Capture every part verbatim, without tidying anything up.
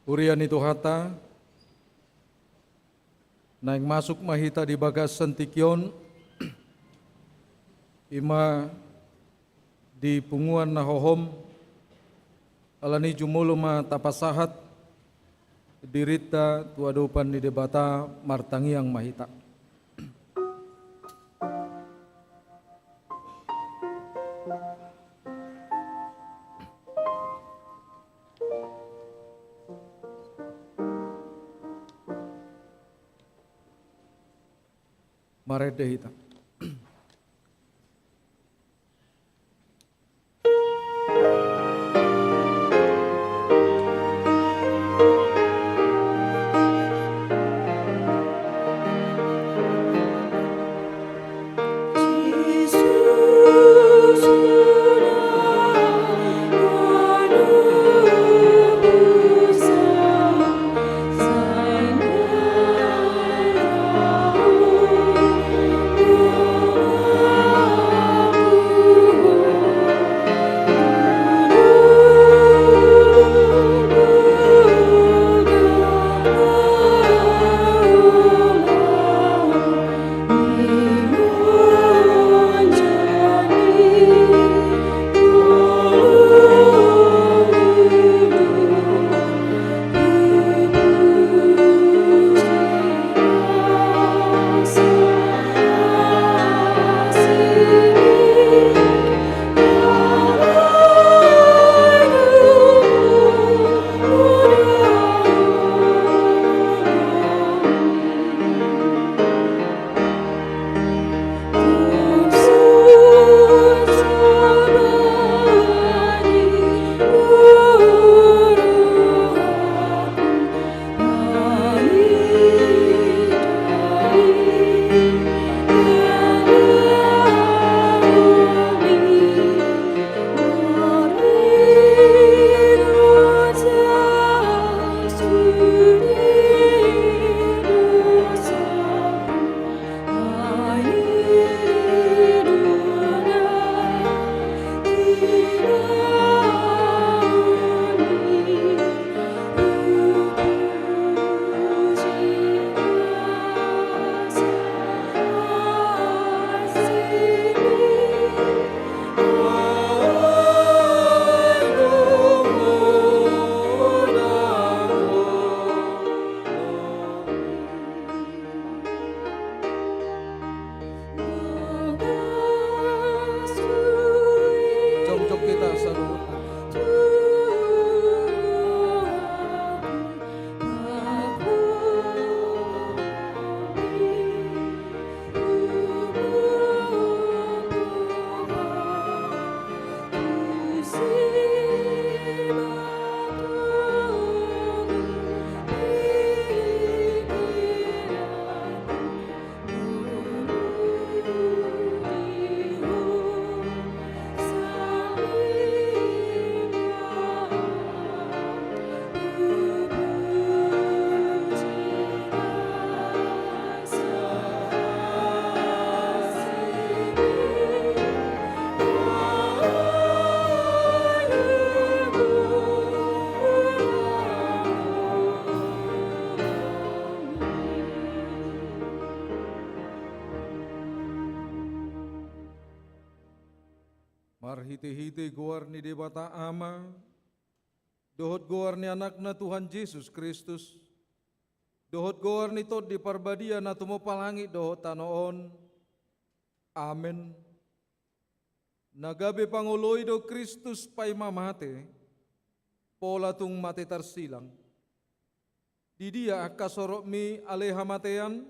Huria ni Tuhanta, naeng masuk ma hita di bagasan tingki on, i ma di punguan na hohom, alani jumolo ma tapasahat dirinta tu adopan ni Debata. Martangiang ma hita. Marende hita. Marhitehite goar ni Debata Ama, dohot goar ni Anakna Tuhan Jesus Kristus, dohot goar ni Tondi Parbadia na tumompa langit dohot tano on. Amen. Na gabe pangoloi do Kristus paima mate, pola tung mate tarsilang. Di dia angka sorotmi ale hamatean?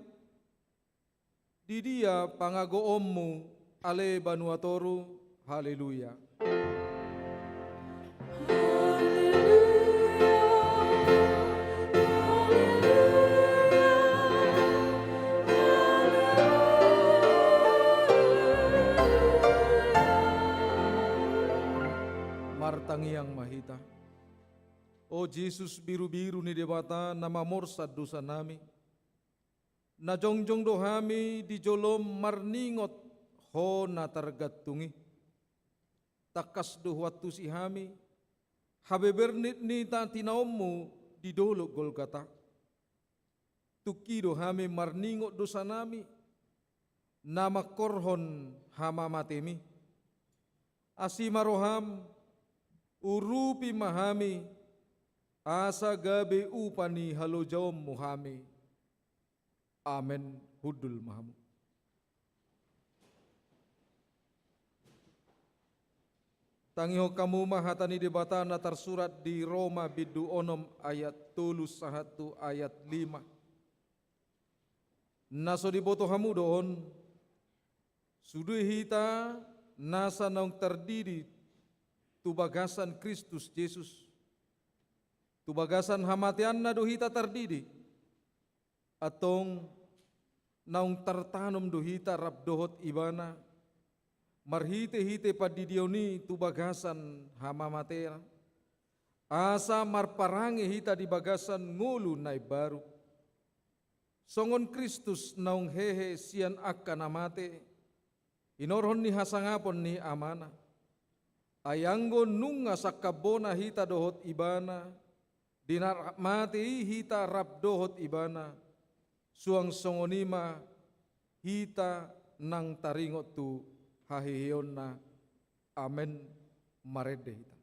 Di dia pangagoonmu ale banua toru? Haleluya. Martangiang ma hita. O Jesus, birubiru ni Debata na mamorsan dosanami, na jongjong do hami di jolom marningot Ho na targantung i. Tangkas do huantusi hami habebernit ni tinaonmu di dolok Golgata. Tungki do hami marningot dosanami na mangkorhon hamamatemi. Asi ma roham, urupi ma hami, asa gabe upa ni halojaonmu hami. Amen. Hundul ma hamu. Tangihon hamu ma hata ni Debata na tarsurat di Roma bindu onom ayat tolu sahat tu ayat lima. Na so diboto hamu do on, sude hita nasa naung tardidi tu bagasan Kristus Jesus. Tu bagasan hamateanna do hita tardidi. Antong naung tartanom do hita rap dohot Ibana, marhitehite pandidion i tu bagasan hamamatean, asa marparange hita di bagasan ngolu na imbaru. Songon Kristus naung hehe sian angka na mate, hinorhon ni hasangapon ni Amana. Ai anggo nunga sangkambona hita dohot Ibana, di na rap mate i hita rap dohot Ibana, suang songon i ma hita nang taringot tu haheheonna. Amen. Marende hita.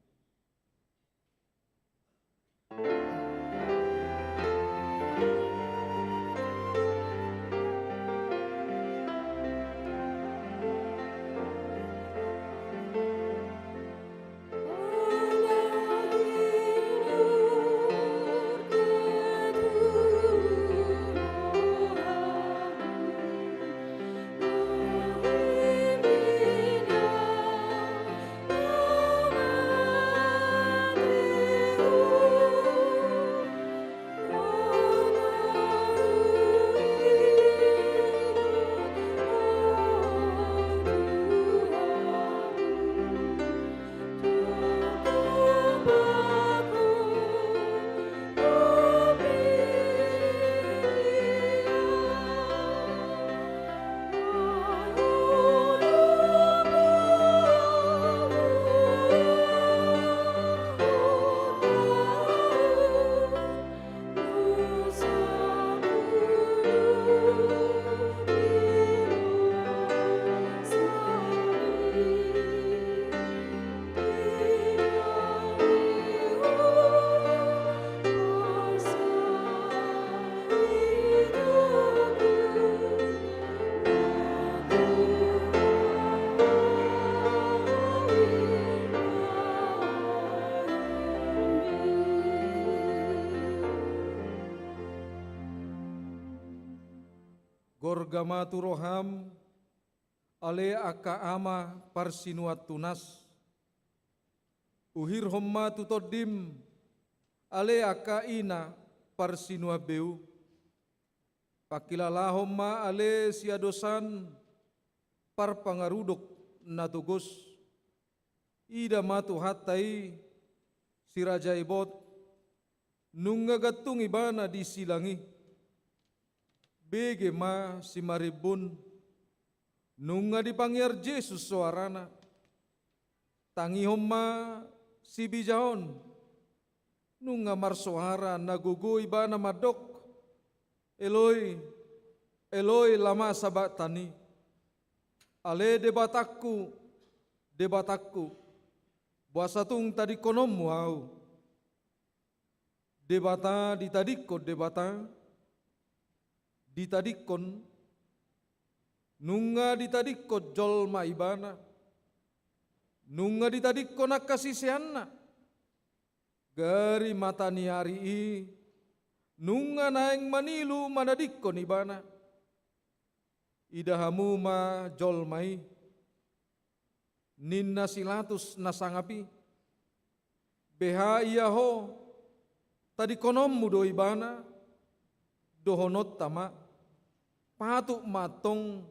Gorga ma tu roham, ale angka ama parsinuan tunas. Uhirhon ma tu tondim, ale angka ina parsinuan beu. Pangkilalahon ma ale siadosan parpangarudok na togos. Ida ma Tuhanta i, si Raja Ibot, nunga gantung Ibana di silang i. Bege ma simarimbun, nunga dipangiar Jesus soarana. Tangihon ma sibija on, nunga marsoara na gogo Ibana mandok: Eloi, Eloi, lama sabaktani? Ale Debatangku, Debatangku, Boasa tung tadingkononmu ahu? Debata ditadingkon Debata, ditadingkon, nunga ditadingkon jolma ibana, nunga ditadingkon angka siseanna. Gari mata ni ari i, nunga naeng manilu manadingkon ibana. Ida hamu ma jolma i, ninna si Latus na sangap i. Beha ia ho, tadingkononmu do ibana? Dohononta ma, patut ma antong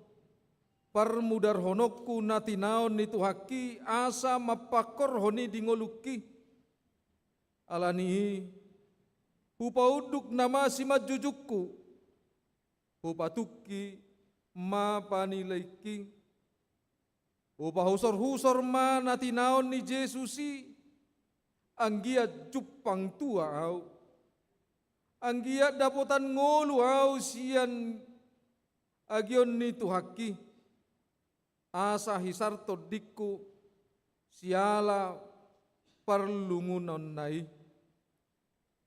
parmudarhononku na tinaon ni Tuhanki asa mampangkorhon i di ngolungki. Ala ni i, hupaunduk nama simanjujungku, hupatungki ma panileingki. Hupahusorhusor ma na tinaon ni Jesus i, anggiat jumpang tua ahu, anggiat dapotan ngolu ahu sian agion ni Tuhanki, asa hisar tondingku siala parlungunonna i.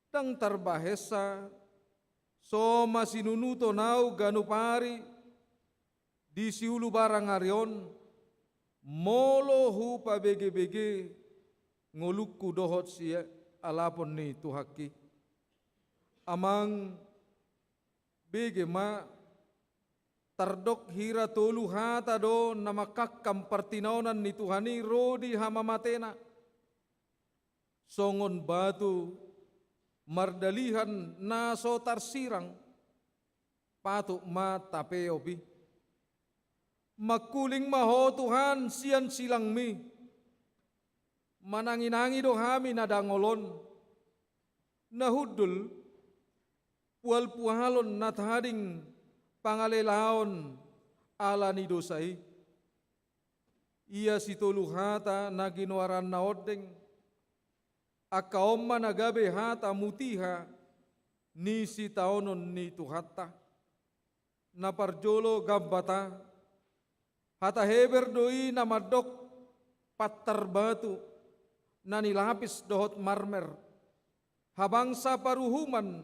Ndang tarbahensa, so masinunuton ahu ganup ari di siulu barang ari on, molo hupabegebege ngolungku dohot sialapon ni Tuhanki. Amang, bege ma, tardok hira tolu hata do na mangkangkang partinaonan ni Tuhan i ro di hamamatena. Songon batu mardalihan na so tarsirang, patut ma tapeop i. Mangkuling ma ho Tuhan sian silangmi, mananginangi do hami na dangol on, na hundul pualpualon na tading pangalelaon ala ni dosa i. Ia sitolu hata na ginoaranna ondeng, angka on ma na gabe hata mutiha ni sitaonon ni Tuhanta. Na parjolo gambata, hata Heber do i na mandok pantar batu na nilapis dohot marmer, habangsa paruhuman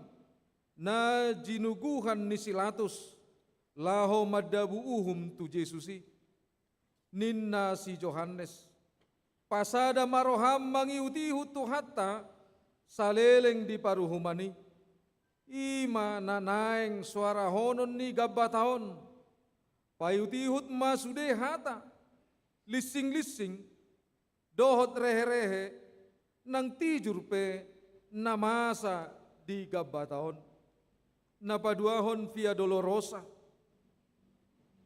na jinuguhan ni si Latus laho mandabu uhum tu Jesus i. Ninna si Johannes, pasada ma roham mangihutihut Tuhanta saleleng di paruhuman i. I ma na naeng soarahonon ni gambata on. Paihutihut ma sude hata, linsinglinsin dohot reherehe, nang tijur pe na masa di gambata on. Na paduahon Via Dolorosa.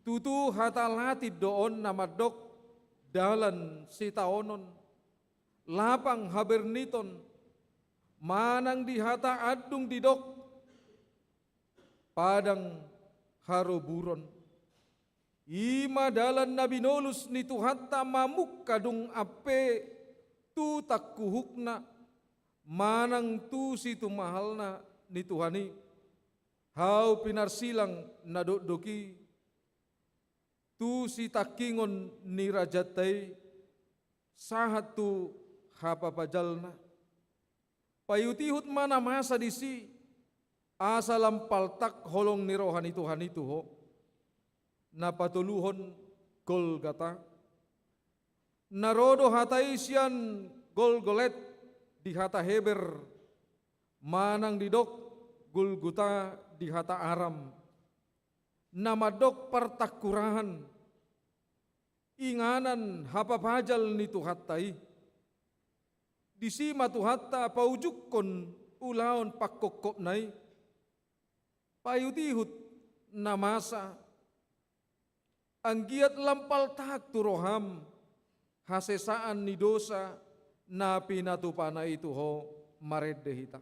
Tutu hata Latin do on na mandok dalan sitaonon, lapang haberniton, manang di hata andung didok padang haroburon. I ma dalan na binolus ni Tuhanta mamungka dung ampe tu tangkuhukna manang tu situmahalna ni Tuhan i. Hau pinarsilang na dokdok i tu sitangkingon ni rajanta i sahat tu hapapajalna. Paihutihut ma na masa disi, asa lam paltak holong ni roha ni Tuhan i tu ho. Na patoluhon Golgata. Na ro do hata i sian Golgolet di hata Heber, manang didok Gulguta di hata Aram, na mandok partangkurahan. Inganan hapapajal ni Tuhanta i. Disi ma Tuhanta paujungkon ulaon pangkopkopna i. Paihutihut na masa, anggiat lam paltak tu roham hasesaan ni dosa na pinatupana i tu ho. Marende hita.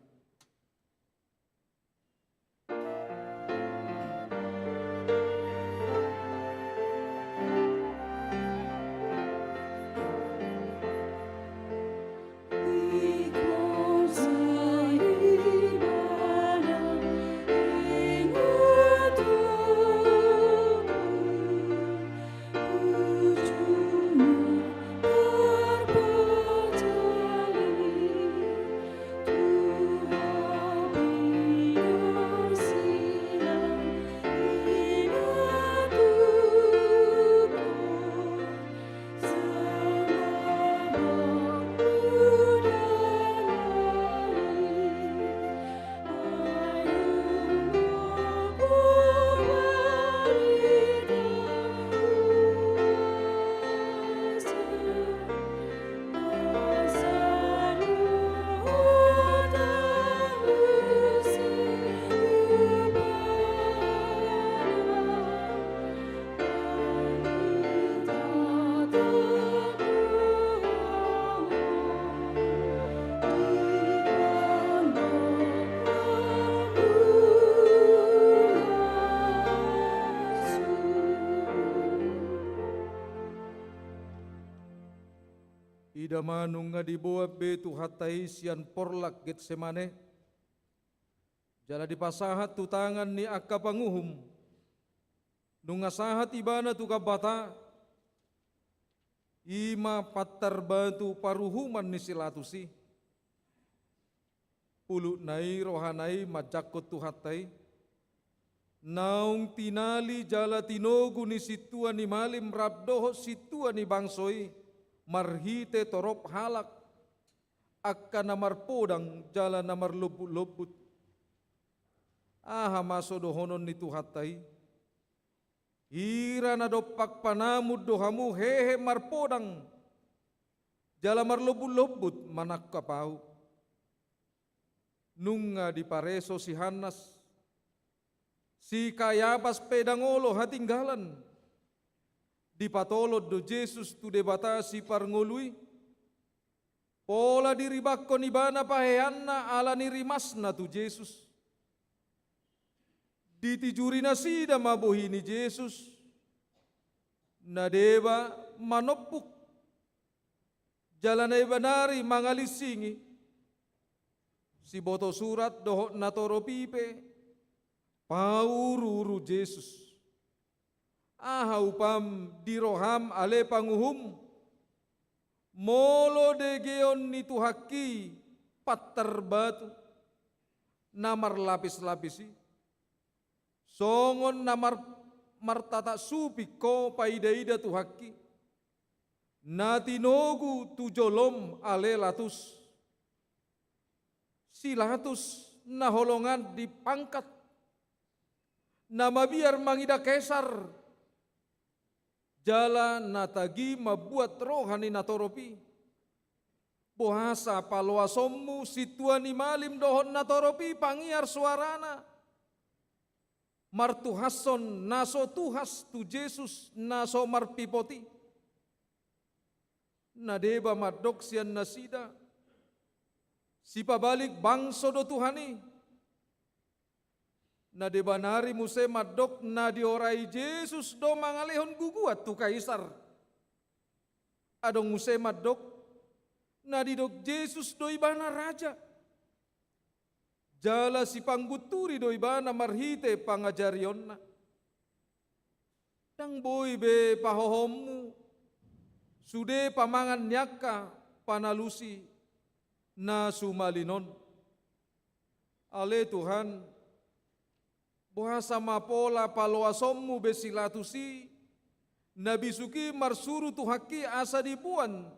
Ida ma nunga diboan be Tuhanta i sian porlak Getsemane, jala dipasahat tu tangan ni angka panguhum, nunga sahat ibana tu Gabata, i ma pantar batu paruhuman ni si Latus i. Pulutna i, rohana i manjangkon Tuhanta i, naung tinali jala tinogu ni sintua ni malim rap dohot sintua ni bangso i marhite torop halak, angka na marpodang jala na marlombut-lombut. Aha ma so dohonon ni Tuhanta i? Hira na dompak panamun do hamu hehe marpodang jala marlombut-lombut manangkap Ahu. Nunga dipareso si Hannas, si Kayapas pe ndang olo hatinggalan. Dipatolon do Jesus tu Debata Siparngolu i. Pola diribakkon ibana paheanna ala ni rimasna tu Jesus. Ditijuri nasida ma bohi ni Jesus, na deba manompuk, jala na deba nari mangalinsingi. Siboto surat dohot natorop i pe pauru-uru Jesus. Aha upam di roham ale panguhum? Molo degeon ni Tuhangki pantar batu na marlapis-lapis i, songon na mar-, martatak suping ho paida-ida Tuhangki, na tinogu tu jolom ale Latus. Si Latus na holongan di pangkat, na mabiar mangida Kesar, jala na tagi mambuat roha ni natorop i. Boasa paloasonmu sintua ni malim dohot natorop i pangiar soarana, martuhashon na so tuhas tu Jesus na so marpipot i? Na deba mandok sian nasida, sipabalik bangso do Tuhan i. Na deba nari muse mandok na diorai Jesus do mangalehon guguan tu Kaisar. Adong muse mandok na didok Jesus do ibana raja. Jala sipanggunturi do ibana marhite pangajarionna. Ndang boi be pahohommu sude pamangan ni angka panalusi na sumalin on. Ale Tuhan, boasa ma pola paloasonmu be si Latus i, na bisuk i marsuru Tuhangki asa diboan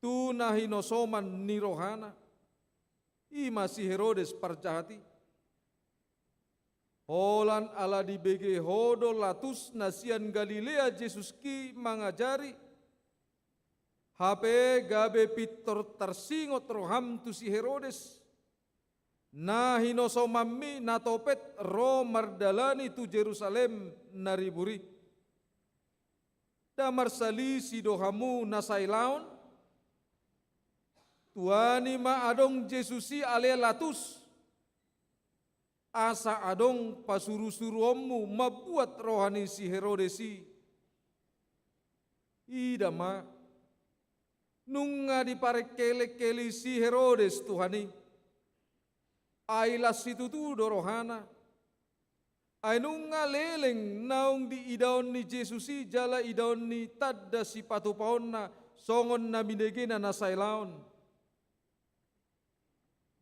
tu na hinosoman ni rohana, i ma si Herodes parjahat i. Holan ala dibege ho do Latus na sian Galilea Jesuski mangajari, hape gabe pintor tarsingot roham tu si Herodes, na hinosomanmi na topet ro mardalani tu Jerusalem na ribur i. Nda marsalisi do hamu na sailaon? Tuani ma adong Jesus i ale Latus, asa adong pasurusuruonmu mambuat roha ni si Herodes i. Ida ma, nunga diparengkelengkeli si Herodes Tuhan i. Ai las situtu do rohana. Ai nunga leleng naung diidaon ni Jesus i jala idaon ni tanda sipatupaonna songon na binegena na sailaon.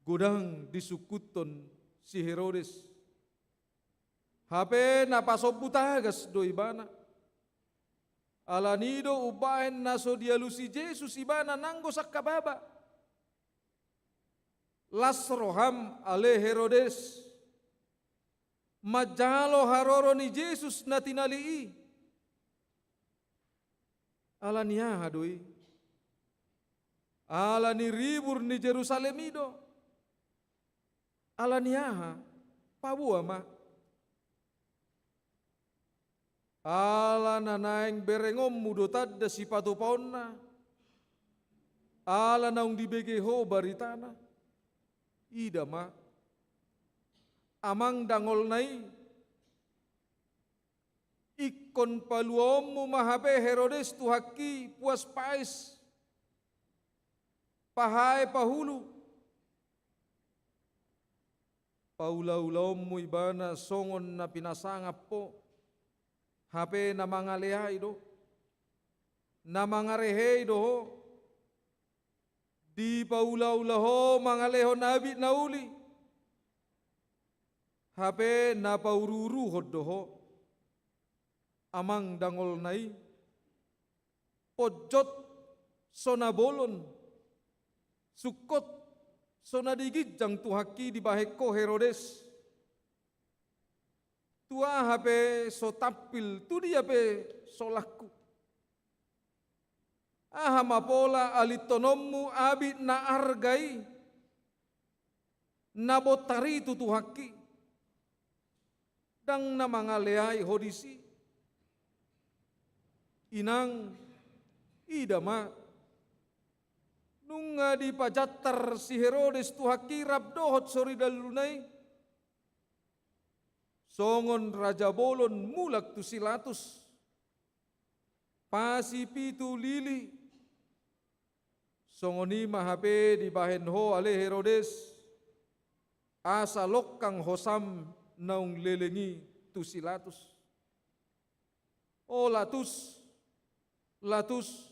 Godang disungkuthon si Herodes. Hape na pasombu tagas do ibana. Ala ni do umbahen na so dialusi Jesus ibana nanggo sangkababa. Las roham ale Herodes manjalo haroro ni Jesus na tinali i. Ala ni aha do i? Ala ni ribur ni Jerusalem i do. Ala ni aha? Paboa ma. Ala na naeng berengonmu do tanda sipatupaonna, ala naung dibege ho baritana. Ida ma, amang dangolna i, ingkon paluaonmu ma hape Herodes Tuhangki puas paes, pahae pahulu. Paulaulaonmu ibana songon na pinasangap ho, hape na mangaleai do, na mangarehei do ho. Dipaulaula ho mangalehon abit na uli, hape na pauruuruhon do ho. Amang dangolna i, ponjot so na bolon, sungkot so na di ginjang Tuhangki dibahen ho Herodes. Tu aha pe so tampil, tu dia pe so langku. Aha ma pola alinhononmu abit na arga i, na bontar i tu Tuhangki? Ndang na mangaleai ho disi? Inang, ida ma, nunga dipajantar si Herodes Tuhangki rap dohot soridalluna i, songon raja bolon mulak tu si Latus, pasi pitu lili. Songon i ma hape dibahen ho ale Herodes, asa longkang hosam naung leleng i tu si Latus. O Latus, Latus,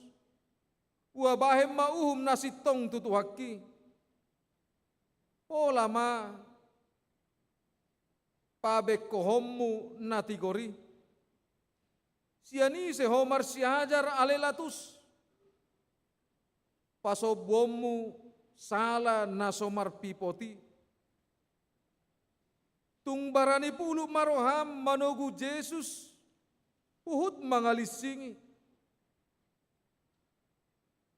hubahen ma uhum na sintong tu Tuhangki. Pola ma pabengkohonmu na tigor i. Sian ise ho marsiajar ale Latus, pasombuonmu sala na so marpipot i? Tung barani pulut ma roham manogu Jesus huhut mangalinsingi.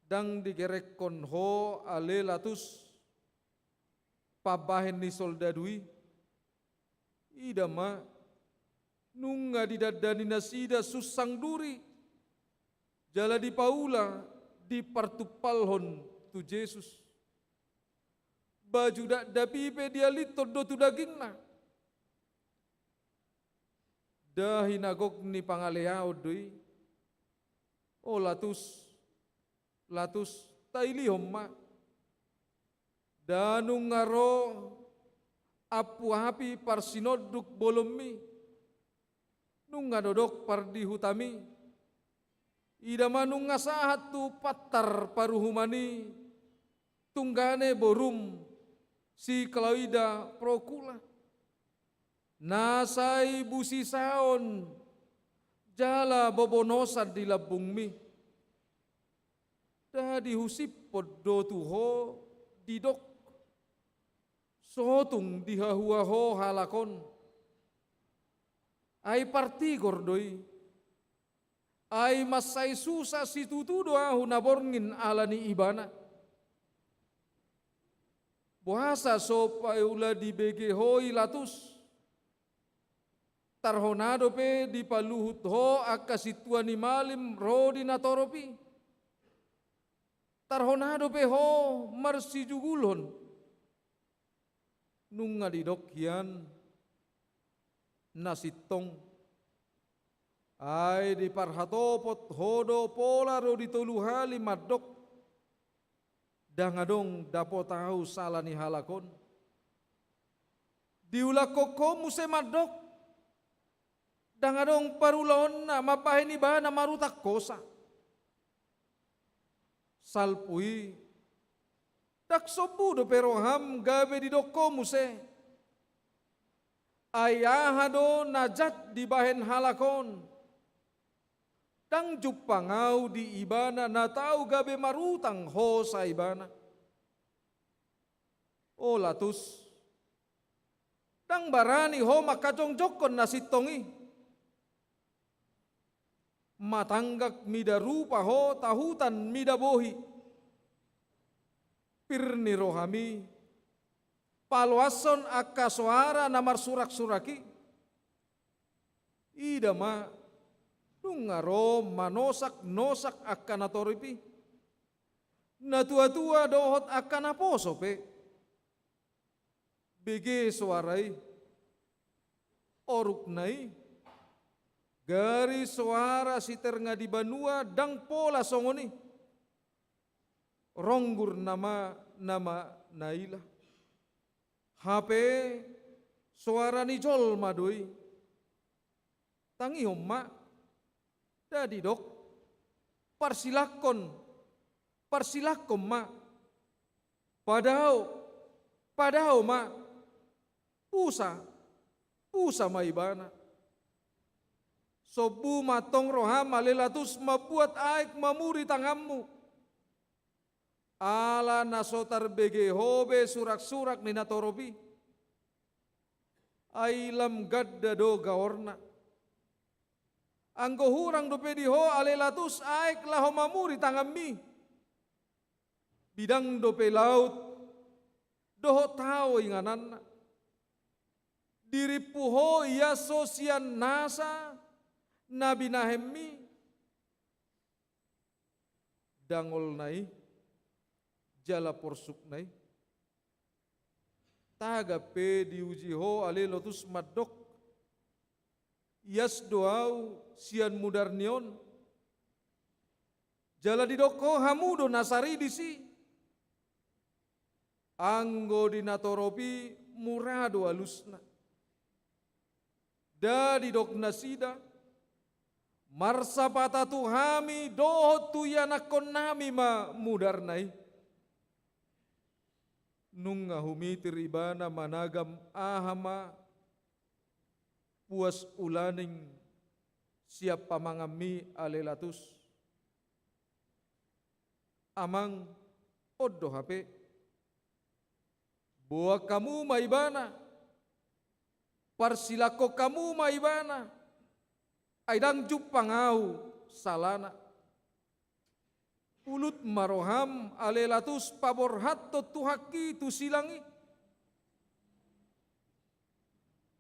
Ndang digerekhon ho ale Latus pambahen ni soldadu i? Ida ma, nunga didandani nasida sunsang duri, jala dipaula, dipartumpalhon tu Jesus. Baju dakdanak i pe dialinhon do tu dagingna. Dahi na gok ni pangaleaon do i. O Latus, Latus, tailihon ma. Nda nunga ro ampu api parsinonduk bolonmi. Nunga dodok pardihutami. Ida ma nunga sahat tu pantar paruhuman i tunggane borum si Klaida Prokula. Na sai busisaon jala bobonosan di lambungmi. Nda dihusiphon do tu ho didok, sotung dihahua ho halak on. Ai partigor do i. Ai mansai susa situtu do ahu na borngin ala ni ibana. Boasa so paula dibege ho i Latus? Tarhona dope dipaluhut ho angka sintua ni malim ro di natorop i. Tarhona dope ho marsijugulhon. Nunga didok hian na sintong. Ai diparhatopot ho do pola ro di tolu hali mandok, ndang adong dapot ahu sala ni halak on. Diulakhon ho muse mandok, ndang adong parulaonna mambahen ibana marutang hosa. Salpu i, ndang sombu dope roham gabe didok ho muse. Ai aha do na jat dibahen halak on? Ndang jumpang ahu di ibana na tau gabe marutang hosa ibana. O Latus, ndang barani ho mangkajongjongkon na sintong i. Matanggak mida rupa ho tahutan mida bohi. Pir ni rohami, paloashon angka soara na marsuraksurak i. Ida ma, nunga ro manosaknosak angka natorop i. Natuatua dohot angka naposo pe. Bege soara i. Orukna i. Gari soara siternga di banua ndang pola songon i. Ronggur nama, nama naila. Hape soara ni jolma do i. Tangihon ma. Nda didok. Parsilangkon. Parsilangkon ma. Padao. Padao ma. Pusa. Pusa ma ibana. Sombu ma antong roham ale latus mambuat aek mamuri tanganmu. Ala na so tarbege ho be surak-surak ni natorop i. Ai lam ganda do gaorna. Anggo hurang dope di ho ale latus aek laho mamuri tanganmi. Bidang dope laut, dohot tao ingananna. Dirimpu ho ia so sian nasa na binahenmi. Dangolna i, jala porsukna i. Tagan pe diuji ho ale lotus mandok. Ias do au sian mudarni on. Jala didok ho hamu do na sari disi. Anggo di natorop i mura do alusna. Nda didok nasida. Marsapata tu hami dohot tu ianakkonnami ma mudarna i. Nunga humitir ibana managam aha ma puas ulaning sian pamanganmi ale latus. Amang, on do hape. Boan hamu ma ibana. Parsilangkon hamu ma ibana. Ai ndang jumpang au salana. Ulut ma roham ale latus paborhathon Tuhanki tu silang i.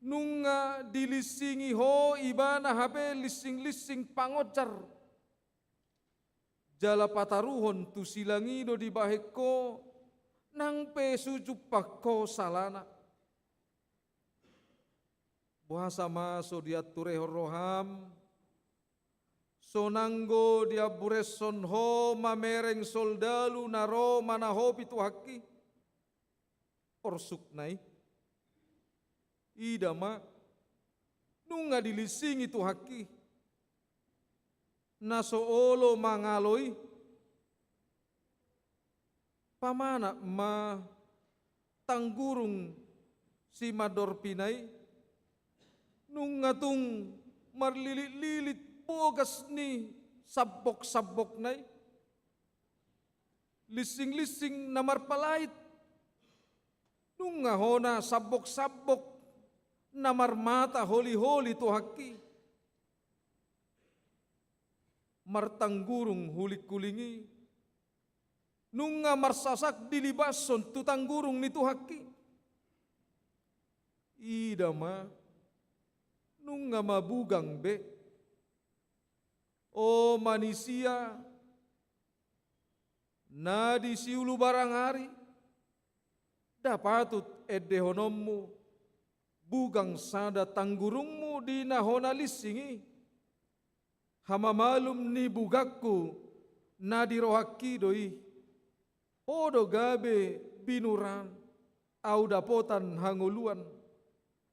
Nunga dilinsingi ho ibana hape linsing-linsing pangonjar. Jala pataruhon tu silang i do dibahen ho nang pe so jumpang ho salana. Boasa ma so dianturehon roham, so nanggo diambureshon ho mamereng soldalu na ro manahopi Tuhanki? Porsukna i. Ida ma, nunga dilinsingi Tuhanki. Na so olo mangalo i. Pamanat ma tanggurung simandorpina i. Nunga tung marlilit-lilit bogas ni sambok-sambokna i. Linsing-linsing na marpalait. Nunga hona sambok-sambok na marmata holi-holi Tuhanki. Martanggurung huling-huling i. Nunga marsasak dilibashon tu tanggurung ni Tuhanki. Ida ma, nunga mabugang be. O manisia, na di siulu barang ari, nda patut endehononmu, bugang sada tanggurungmu di na hona linsing i. Hamamalum ni bugangku na di rohangki do i. Ho do gabe binuran, au dapotan hangoluan.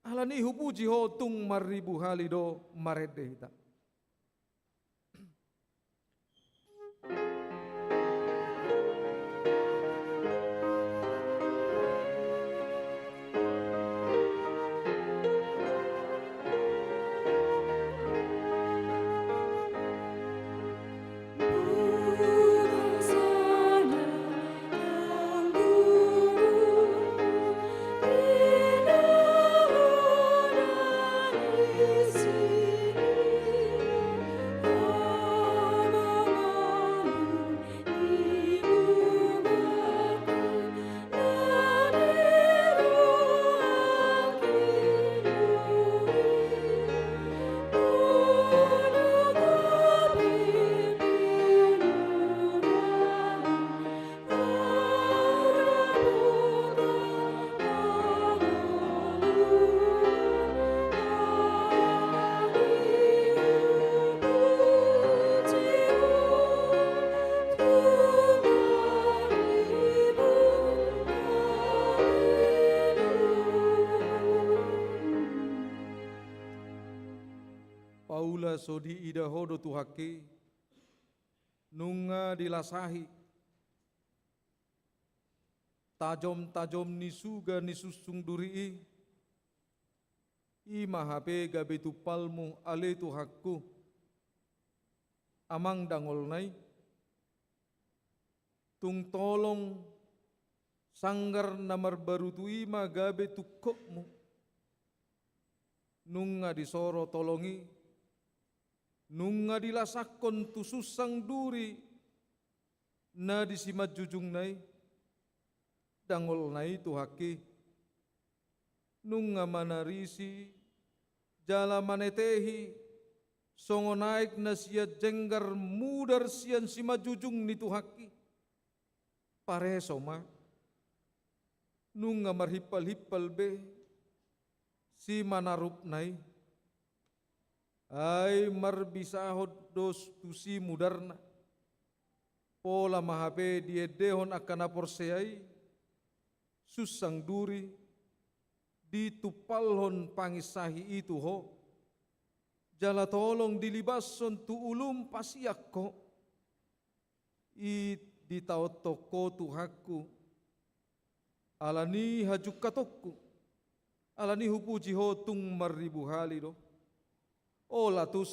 Alani i hupuji ho tung marribu hali do marende hita. Mula so diida ho do Tuhanki, nunga dilasahi tajom-tajom ni suga ni sunsung duri i, i ma hape gabe tumpalmu ale Tuhanku, amang dangolna i. Tung tolong sanggar na marbarutu i ma gabe tungkotmu. Nunga disoro tolong i, nunga dilasahon tu sunsang duri na di simanjujungna i, dangolna i Tuhanki. Nunga manarisi jala manetehi songon aek na sian jenggar mudar sian simanjujung ni Tuhanki. Pareso ma, nunga marhimpal-himpal be simanarupna i. Ai marbisahon do tusi mudarna. Pola ma hape diendehon angka na porsea i sunsang duri, ditumpalhon panginsahi i tu ho, jala tolong dilibashon tu ulum pasian ho. I ditaonhon ho Tuhanku, ala ni hajungkatonku, ala ni hupuji ho tung marribu hali do. O Latus,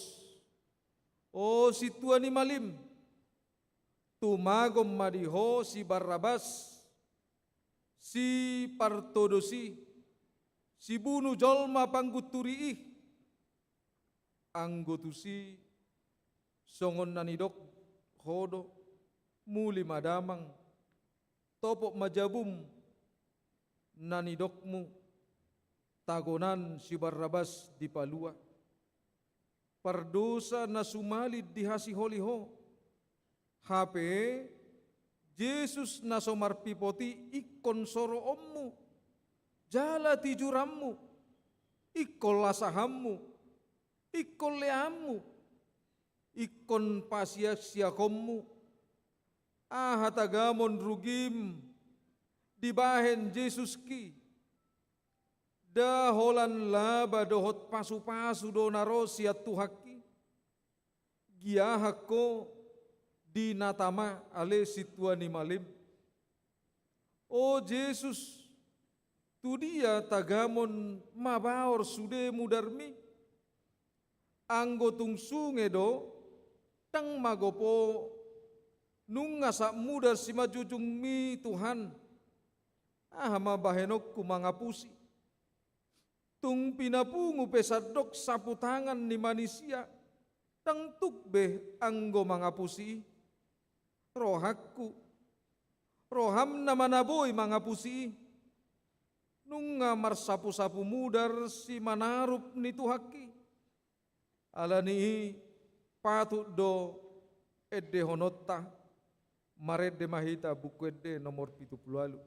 o sintua ni malim, tumagon ma di ho si Barrabas, si partodos i, sibunu jolma panggunturi i. Anggo tusi, songon na nidok ho do, muli ma damang, topot ma jabum, na nidokmu, tagonan si Barrabas dipalua. Pardosa na sumalin dihasiholi ho. Hape Jesus na so marpipot i ingkon soroonmu, jala tijuranmu, ingkon lasahanmu, ingkon leanmu, ingkon pasiaksiakonmu, aha tagamon rugim dibahen Jesuski. Nda holan laba dohot pasupasu do na ro sian Tuhanki. Giahan ho di na tama ale sintua ni malim. O Jesus, tu dia tagamon mabaor sude mudarmi? Anggo tung sunge do, ndang magopo nunga sap mudar simanjujungmi Tuhan. Aha ma bahenonku mangapusi? Tung pinapungu pe sandok saputangan ni manisia, ndang tuk be anggo mangapusi i. Rohangku, roham nama na boi mangapusi i. Nunga marsapusapu mudar simanarup ni Tuhanki. Ala ni i patut do endehononta. Marende ma hita Buku Ende nomor pitu pulu ualu.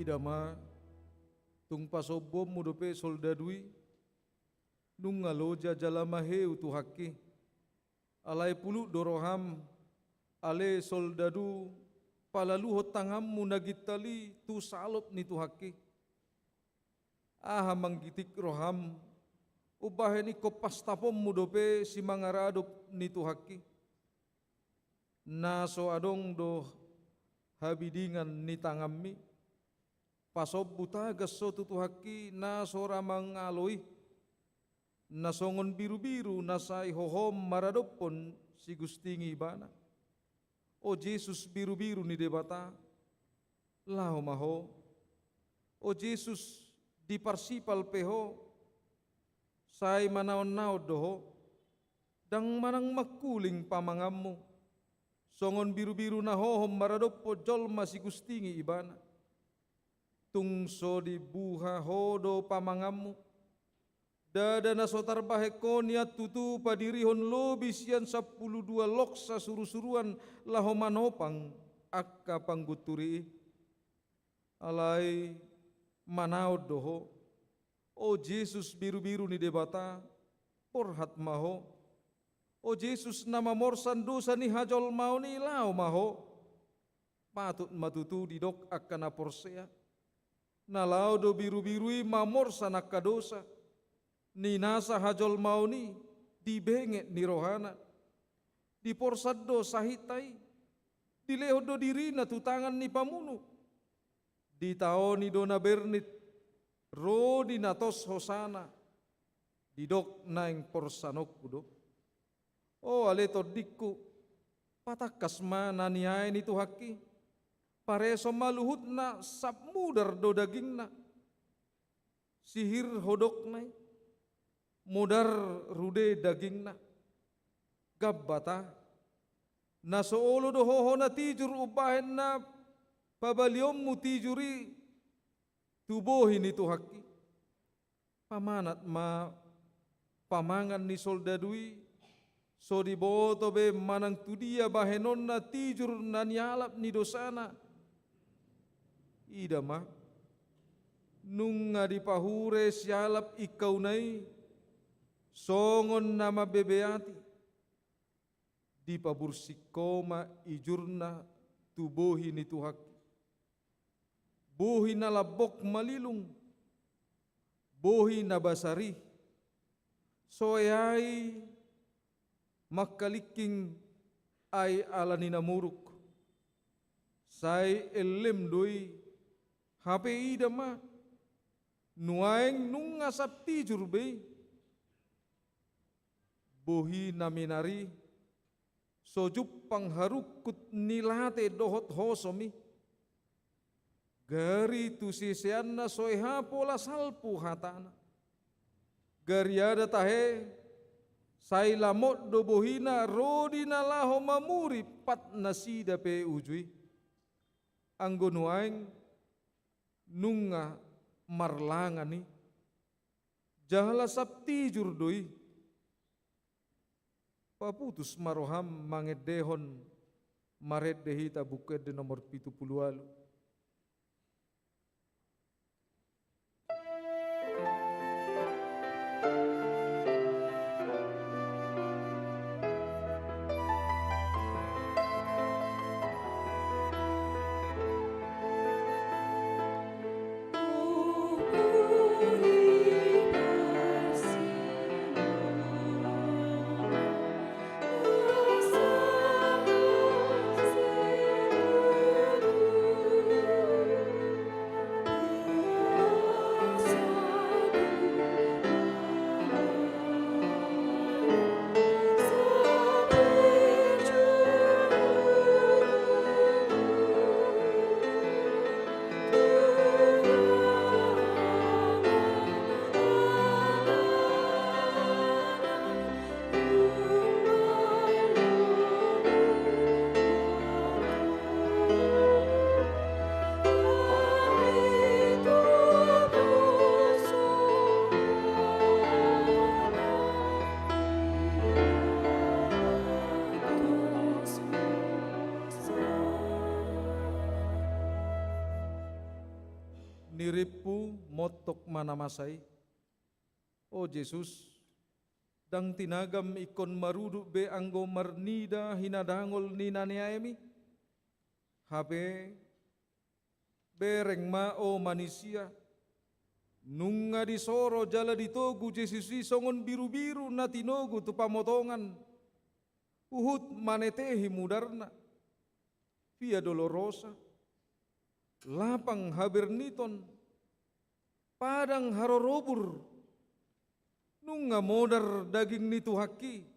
Ida ma, tung pasombuonmu dope soldadu i, nunga loja jala maheu Tuhanki. Alai pulut do roham, ale soldadu, palaluhon tanganmu na gintal i tu salop ni Tuhanki. Aha manggitik roham, Umbahen ingkon pastaponmu dope simangaradop ni Tuhanki, na so adong do habidingan ni tanganmi. Pasombu tagas ho tu Tuhanki na so ra mangalo i, na songon birubiru na sai hohom maradophon sigustingi ibana. O Jesus birubiru ni Debata, laho ma ho. O Jesus, diparsipal pe ho, sai manaonnaon do ho. Ndang manang mangkuling pamanganmu, songon birubiru na hohom maradophon jolma sigustingi ibana. Tung so dibuha ho do pamanganmu, ndada na so tarbahen ho nian tutu padirihon lobi sian sampulu dua loksa surusuruan laho manopang angka panggunturi i. Alai manaon do ho, o Jesus birubiru ni Debata, borhat ma ho. O Jesus na mamorsan dosa ni hajolmaon i, laho ma ho. Patut ma tutu didok angka na porsea, na laho do birubiru i mamorsan angka dosa ni nasa hajolmaon i di benget ni rohana. Diporsan do sahitta i, dilehon do dirina tu tangan ni pamunu. Ditaoni do na bernit, ro di na tos hosana, didok naeng porsanonku do. O ale tondingku, patangkas ma na niae ni Tuhanki, pareso ma luhutna, sap mudar do dagingna. Sihir hodokna i, mudar rude dagingna. Gambata, na so olo do ho hona tijur umbahen na pabalionmu tijur i tu bohi ni Tuhanki. Pamanat ma pamangan ni soldadu i, so diboto be manang tudia bahenonna tijur na nialap ni dosana. Ida ma, nunga dipahure sialap ingkauna i songon na mambebeati. Dipabursik ho ma ijurna tu bohi ni Tuhanki. Bohi na lambok malilung, bohi na basar i, so eai mangkalingking ai ala ni na muruk. Sai ellem do i, hape ida ma, nuaeng nunga sap tijur be i. Bohi na minar i, so jumpang harungkut ni late dohot hosom i. Gari tu siseanna so eha pola salpu hatana. Gariada tahe, sai lamot do bohina ro di na laho mamuri pat nasida pe uju i. Anggo nuaeng nunga marlangan i, jala sap tijur do i. Paputus ma roham mangendehon, marende hita Buku Ende nomor pitu pulu ualu. Nirimpu montok ma na masa i. O Jesus, ndang tinagam ingkon marudut be anggo marnida hinadangol ni na niaem i. Hape bereng ma, o manisia, Nunga disoro jala ditogu Jesus i songon birubiru na tinogu tu pamotongan, huhut manetehi mudarna. Via Dolorosa, lapang haberniton, padang harorobur, nunga modar daging ni Tuhanki.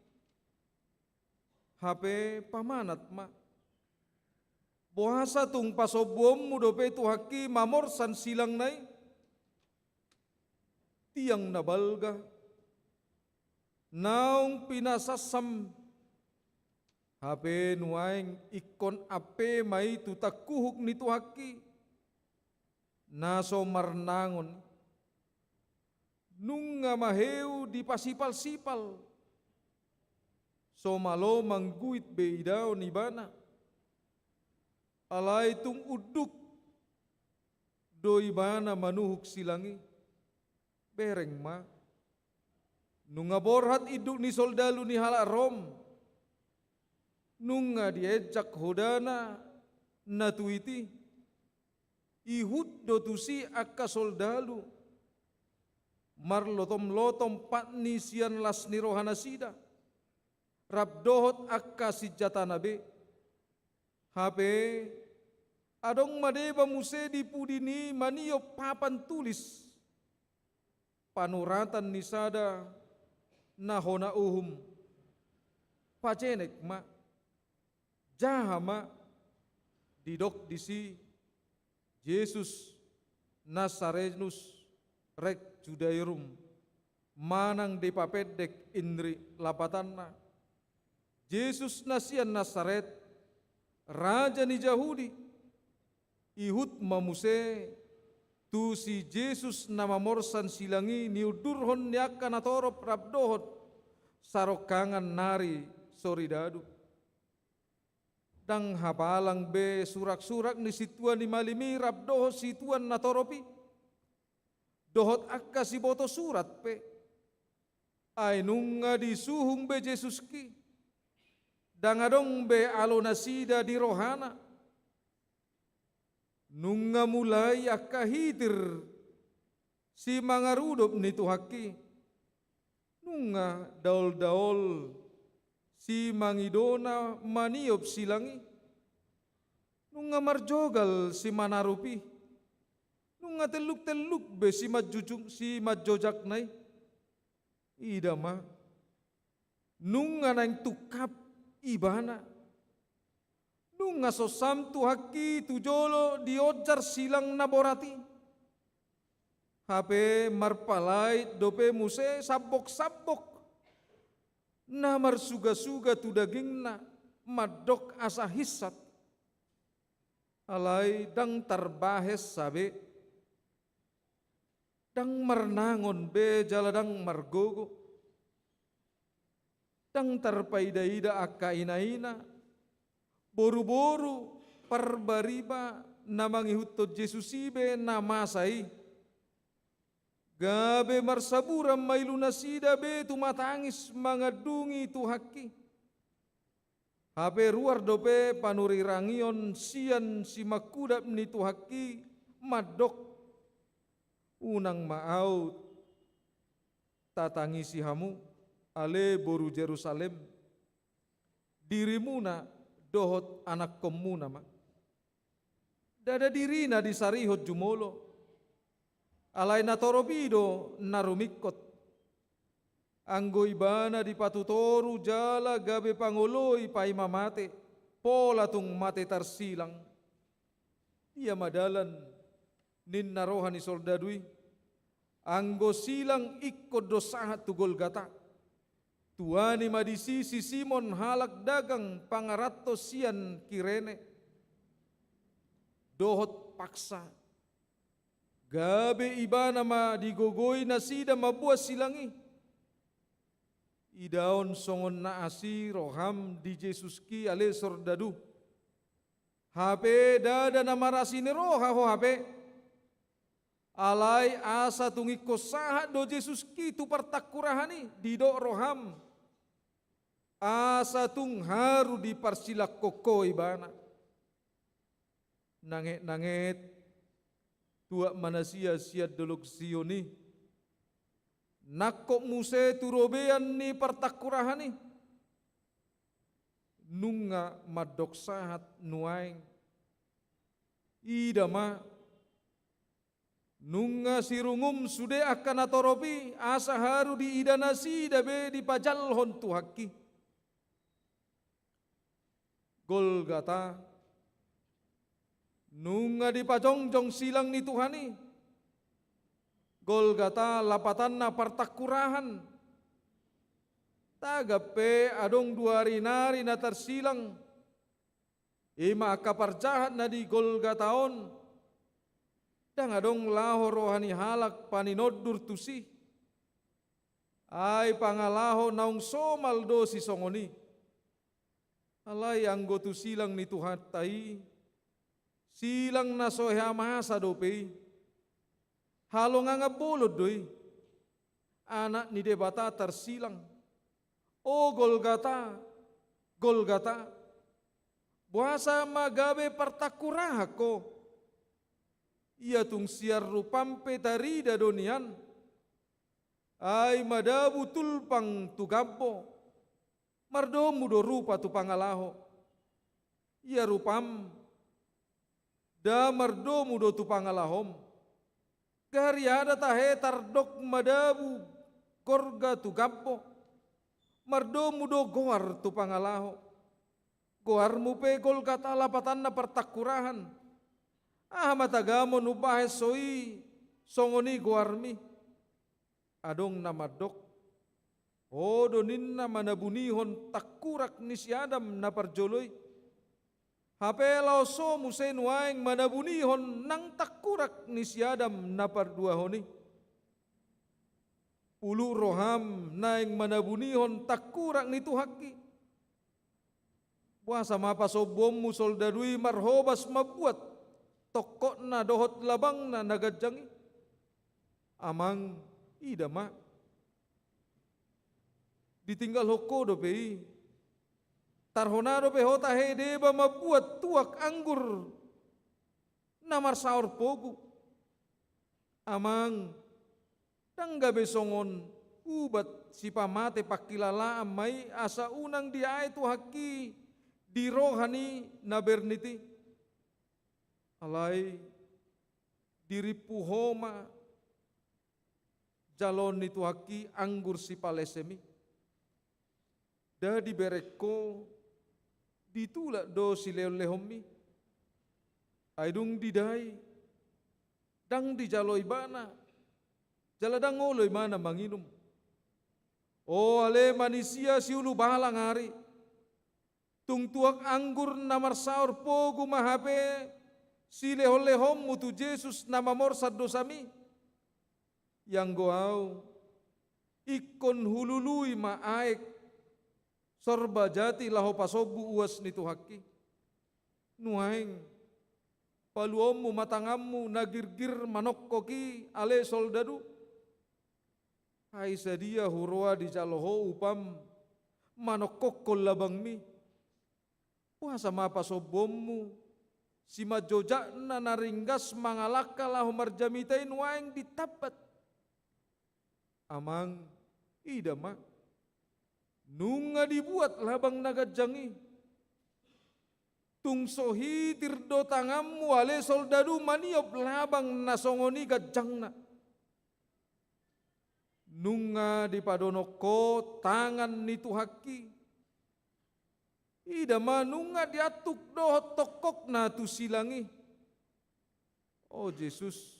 Hape pamanat ma. Boasa tung pasombuonmu dope Tuhanki mamorsan silangna i? Tiang na balga, naung pinasansam, hape nuaeng ingkon ampe ma i tu tangkuhuk ni Tuhanki, na so marnangon. Nunga maheu dipasipalsipal, so malo mangguit be idaon ibana. Alai tung unduk do ibana manuhuk silang i. Bereng ma. Nunga borhat induk ni soldalu ni halak Rom. Nunga dienjak hodana na tuit i. Ihut do tusi angka soldalu, marlotomlotom pat ni sian las ni rohanasida, rap dohot angka sinjatana be. Hape adong ma deba muse di pudi ni maniop papan tulis, panuratan ni sada na hona uhum. Pajenek ma. Jaha ma. Didok disi, Jesus Nazarenus Rex Judaeorum, manang dipapendek Inri lapatanna. Jesus na sian Nazaret, raja ni Jahudi. Ihut ma muse tu si Jesus na mamorsan silang i niundurhon ni angka natorop rap dohot sarongkangan nari soridadu. Ndang hapalang be suraksurak ni sintua ni malim i rap dohot situan natorop i, dohot angka siboto surat pe. Ai nunga disuhung be Jesuski, ndang adong be alo nasida di rohana. Nunga mulai angka hitir simangarudop ni Tuhanki. Nunga daoldaol simangidona maniop silang i. Nunga marjogal simanarup i. Nunga telluktelluk be simanjujung simanjojakna i. Ida ma. Nunga naeng tungkap ibana. Nunga sonsam Tuhanki tu jolo dionjar silang na borat i. Hape marpalait dope muse samboksambok na marsugasuga tu dagingna mandok asa hinsat. Alai ndang tarbahensa be. Ndang marnangon be jala ndang margogo. Ndang tarpaidaida angka inaina, boruboru, parbariba na mangihuthon Jesus i be na masa i. Gabe marsaburan ma ilunasida be tumatangis mangandungi Tuhanki. Hape ruar dope panurirangion sian simangkudap ni Tuhanki mandok: Unang ma aut tatangisi hamu, ale boru Jerusalem, dirimuna dohot anakkonmuna ma. Ndada dirina disarihon jumolo. Alai natorop i do na rumingkot. Anggo ibana dipatutoru jala gabe pangoloi paima mate, pola tung mate tarsilang. Dia ma dalan, ninna roha ni soldadu i. Anggo silang ingkon do sahat tu Golgata. Tuani ma disi si Simon halak dagang pangaranto sian Kirene. Dohot paksa. Gabe ibana ma digogoi nasida mamboan silang i. Idaon songon na asi roham di Jesuski ale soldadu. Hape ndada na marasi ni roha ho hape. Alai asa tung ingkon sahat do Jesuski tu partangkurahan i, didok roham. Asa tung haru diparsilangkon ho ibana. Nangetnanget, Tuak ma nasida sian dolok Sion i, nangkok muse tu robean ni partangkurahan i. Nunga mandok sahat nuaeng. Ida ma, nunga sirungum sude angka na torop i, asa haru diida nasida be dipajalhon Tuhanki. Golgata, nunga dipajongjong silang ni Tuhan i. Golgata lapatanna partangkurahan. Tagan pe adong dua ari nari na tarsilang. I ma angka parjahat na di Golgata on. Ndang adong laho roha ni halak paninondur tusi. Ai pangalaho naung somal do sisongon i. Alai anggo tu silang ni Tuhanta i, silang na so hea masa dope i. Halongangan bolon do i. Anak ni Debata tarsilang. O Golgata, Golgata, boasa ma gabe partangkurahan ho? Ia tung sian rupam pe tarida do nian. Ai madabu tulpang tu gambo. Mardomu do rupa tu pangalaho. Ia rupam, nda mardomu do tu pangalahom. Gariada tahe tardok madabu gorga tu gambo. Mardomu do goar tu pangalaho. Goarmu pe Golgata lapatanna partangkurahan. Aha ma tagamon umbahen so i songon i goarmi? Adong na mandok, ho do ninna manabunihon tangkurak ni si Adam na parjolo i. Hape laos ho muse nuaeng manabunihon nang tangkurak ni si Adam na parduahon i. Pulut roham naeng manabunihon tangkurak ni Tuhanki. Boasa ma pasombuonmu soldadu i marhobas mambuat tongkotna dohot labangna na ganjang i? Amang, ida ma. Ditinggalhon ho dope i. Tarhona dope ho tahe deba mambuat tuak anggur na marsaor pogu. Amang, ndang gabe songon ubat sipamate pangkilalaan ma i asa unang diae Tuhanki di roha ni na bernit i. Alai dirimpu ho ma jaloon ni Tuhanki anggur sipalesem i. Nda dibereng ho, ditulak do silehonlehonmi. Ai dung didai, ndang dijalo ibana, jala ndang olo ibana manginum. O ale manisia siulubalang ari, tung tuak anggur na marsaor pogu ma hape silehonlehonmu tu Jesus na mamorsan dosami. Ianggo au, ingkon hulului ma aek sorba jati laho pasombu uas ni Tuhanki. Nuaeng, paluaonmu ma tanganmu na girgir manongkok i, ale soldadu. Ai sadia huroa dijalo ho upam manongkokkon labangmi? Boasa ma pasombuonmu simanjojakna na ringgas mangalangka laho marjamita i nuaeng ditambat? Amang, ida ma. Nunga dibuat labang na ganjang i. Tung so hitir do tanganmu ale soldadu maniop labang na songon i ganjangna. Nunga dipadonok ho tangan ni Tuhanki. Ida ma nunga diantuk dohot tongkokna tu silang i. O Jesus,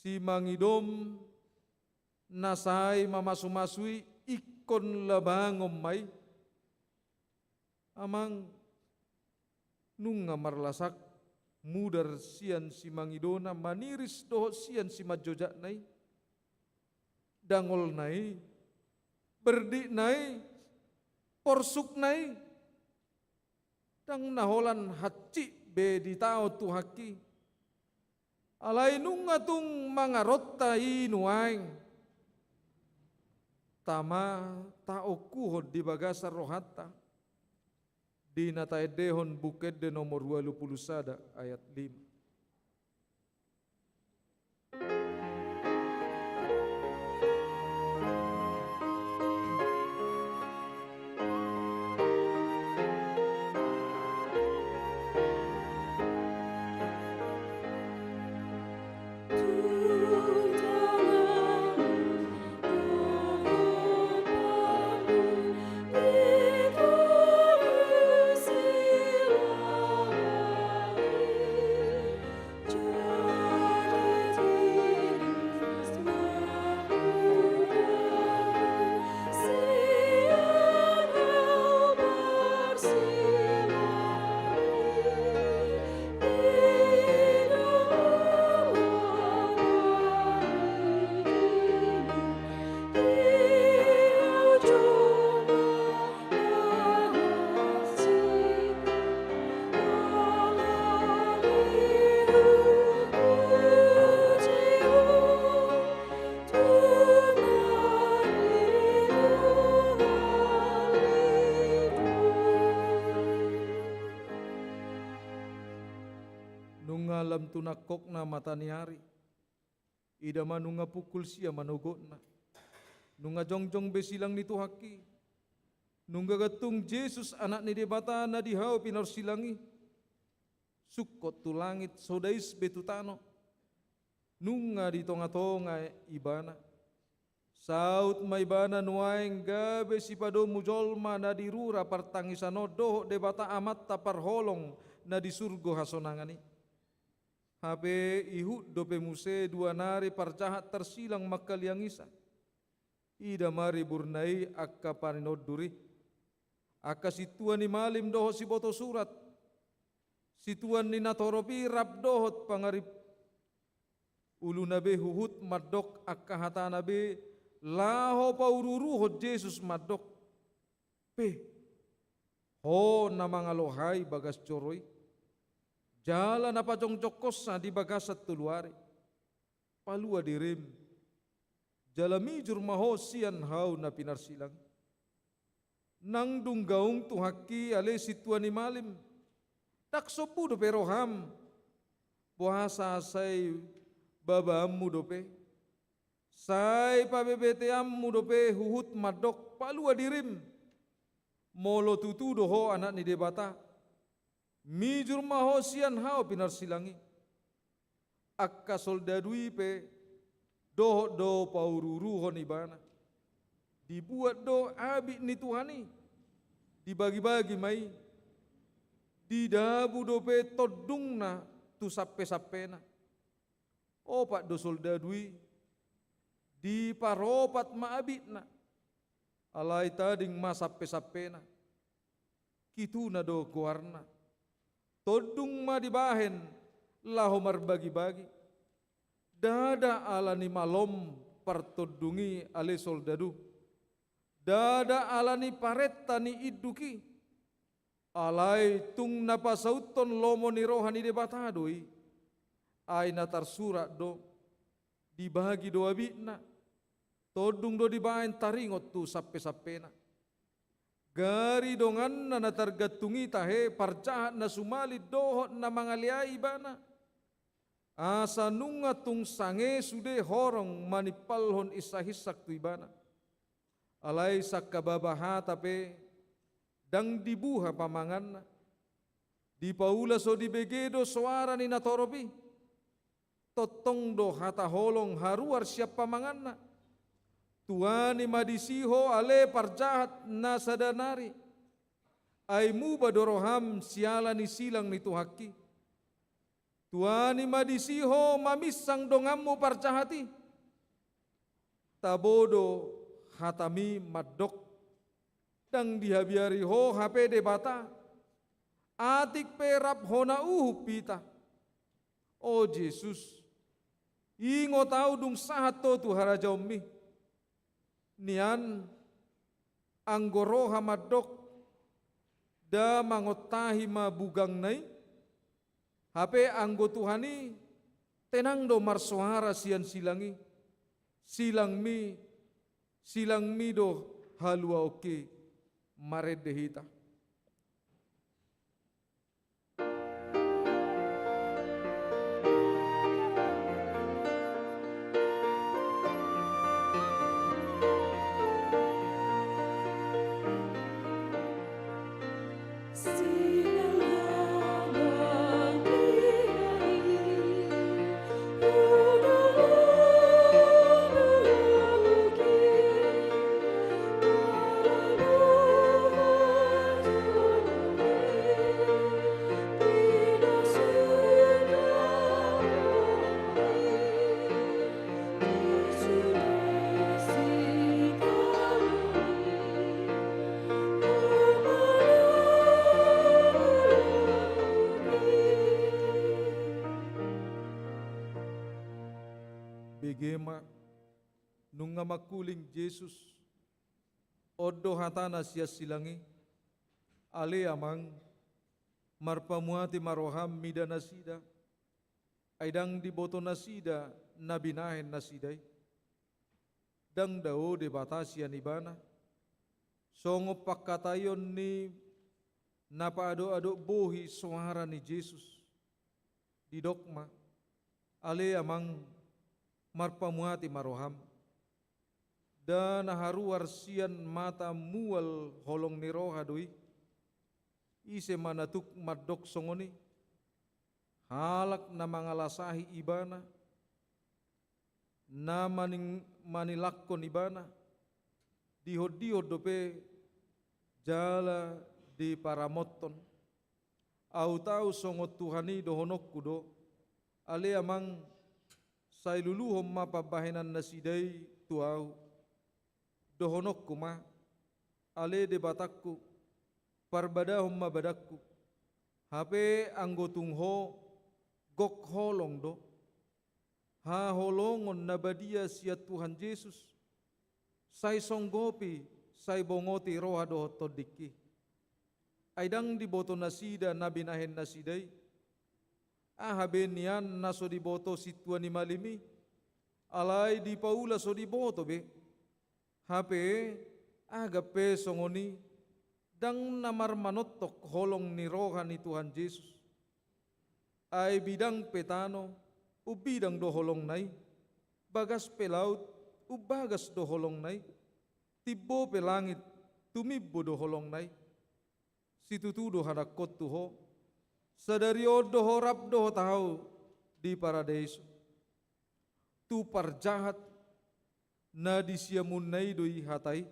simangidom na sai mamasumasu i ingkon labangon ma i. Amang, nunga marlasak mudar sian simangidona maniris dohot sian simanjojakna i. Dangolna i, berditna i, porsukna i. Ndang na holan hansit be ditaon Tuhanki. Alai nunga tung mangaronta i nuaeng. Tama taongkuhon di bagasan rohanta. Di na taendehon Buku Ende nomor ualu pulu sada ayat lima. Nunga lam tu nangkokna mata ni ari, ida ma nunga pukul sia manogotna. Nunga jongjong be silang ni Tuhanki. Nunga gantung Jesus, Anak ni Debata na di hau pinarsilang i, sungkot tu langit, so dais be tu tano. Nunga di tongatonga Ibana. Saut ma Ibana nuaeng gabe sipadomu jolma na di rura partangisan on dohot Debata Amanta parholong na di surgo hasonangan i. Hape ihut dope muse dua nari parjahat tarsilang mangkaliangisa. Ida ma riburna i angka paninondur i. Angka sintua ni malim dohot siboto surat, sintua ni natorop i rap dohot pangarip uluna be huhut mandok angka hatana be laho pauruuruhon Jesus mandok: Pe, ho na mangalohai bagas joro i, jala na pajongjongkonsa di bagasan tolu ari, palua dirim, jala mijur ma ho sian hau na pinarsilang. Nang dung gaung Tuhanki ale sintua ni malim, ndang sombu dope roham, boasa sai babaanmu dope. Sai pabebeteanmu dope huhut mandok: Palua dirim, molo tutu do ho Anak ni Debata, mijur ma ho sian hau pinarsilang i. Angka soldadu i pe dohot do pauruuruhon Ibana. Dibuat do abit ni Tuhan i, dibagibagi ma i, didabu dope tondungna tu sampesampena. Opat do soldadu i, diparopat ma abitna, alai tading ma sampesampena. Kituna do goarna. Tondung ma dibahen laho marbagibagi. Ndada ala ni malom partondung i ale soldadu. Ndada ala ni parenta ni induk i. Alai tung na pasauthon lomo ni roha ni Debata do i. Ai na tarsurat do, dibagi do abitna. Tondung do dibahen taringot tu sampesampena. Gari donganna na targantung i tahe parjahat na sumalin dohot na mangaleai Ibana. Asa nunga tung sange sude horong manimpalhon insahinsak tu Ibana. Alai sangkababa hata pe ndang dibuha pamanganna. Dipaula so dibege do soara ni natorop i. Tongtong do hata holong haruar sian pamanganna. Tuani ma disi ho ale parjahat na sada nari. Ai muba do roham siala ni silang ni Tuhanki. Tuani ma disi ho maminsang donganmu parjahat i. Tabo do hatami mandok, ndang dihabiari ho hape Debata. Atik pe rap hona uhum hita. O Jesus, ingot ahu dung sahat ho tu harajaonmi. Nian, anggo roha mandok, nda mangontahi ma bugangna i. Hape anggo Tuhan i, tenang do marsoara sian silang i. Silangmi, silangmi do haluaonki. Marende hita. Bege ma, nunga mangkuling Jesus. On do hatana sian silang i: Ale Amang, marpamuati ma roham mida nasida, ai ndang diboto nasida na binahen nasida i. Ndang dao Debata sian ibana. Songon pangkataion ni na paadok-adok bohi soara ni Jesus. Didok ma, ale Amang, marpamuati ma roham. Nda na haruar sian mata mual holong ni roha do i. Ise ma na tuk mandok songon i? Halak na mangalasahi ibana, na maning-, manilangkon ibana, dihondihon dope jala diparamothon. Ahu tau songon Tuhan i dohononku do, ale Amang, sai luluhon ma pambahenan nasida i tu ahu. Dohononku ma, ale Debatangku, parbadahon ma badangku. Hape anggo tung ho, gok holong do. Haholongon na badia sian Tuhan Jesus, sai songgopi, sai bongoti roha dohot tondingki. Ai ndang diboto nasida na binahen nasida i. Aha be nian na so diboto sintua ni malim i? Alai dipaula so diboto be. Hape, aha pe songon i, ndang na marmanontok holong ni roha ni Tuhan Jesus. Ai bidang pe tano, umbidang do holongna i, bagas pe laut, umbagas do holongna i, timbo pe langit, tumimbo do holongna i. Situtu do hadangkon tu ho, sadari on do ho rap dohot ahu di paradeiso. Tu parjahat na di siamunna i do i hata i.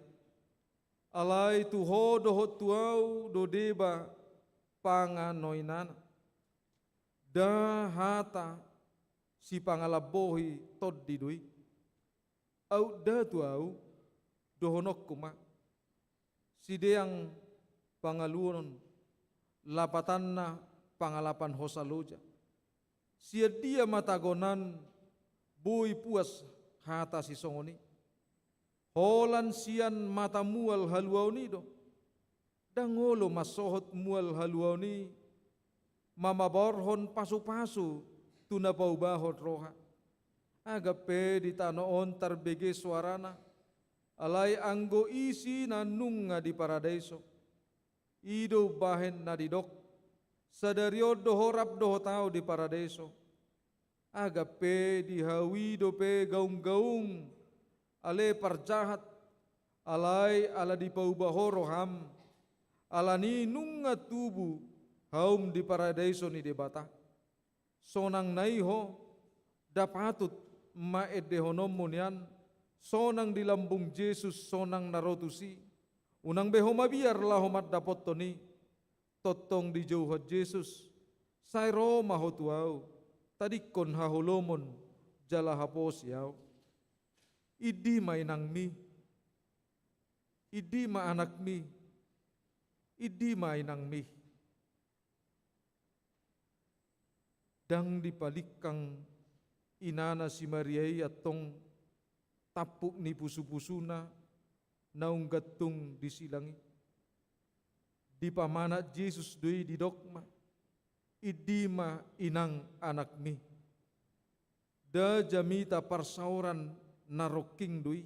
Alai tu ho dohot tu ahu do deba panganoinana. Nda hata sipangalambohi tondi do i. Aut nda tu ahu, dohononku ma. Sideang pangaluon, lapatanna pangalapan hosa loja. Sian dia ma tagonan boi puas hata sisongon i? Holan sian mata mual haluaon i do. Ndang olo mansohot mual haluaon i mamaborhon pasupasu tu na paubahon roha. Aha pe di tano on tarbege soarana, alai anggo isi na nunga di paradeiso. I do umbahen na didok, sadari on do ho rap dohot ahu di paradeiso. Aha pe di hau i dope gaunggaung, ale parjahat, alai ala dipauba ho roham, alani nunga tubu haum di paradeiso ni Debata. Sonang na i ho, nda patut ma endehononmu nian, sonang di lambung Jesus, sonang na ro tusi. Unang be ho mabiar laho mandapothon i, tongtong dijouhon Jesus, sai ro ma ho tu ahu, tadingkon haholomon, jala haposi ahu. Indi ma inangmi, indi ma anakmi, indi ma inangmi. Ndang dipalingkang inana si Maria i antong tampuk ni pusupusuna naung gantung di silang i. Dipamanat Jesus do i didok ma, indi ma inang anakmi. Nda jamita parsaoran na rongking do i.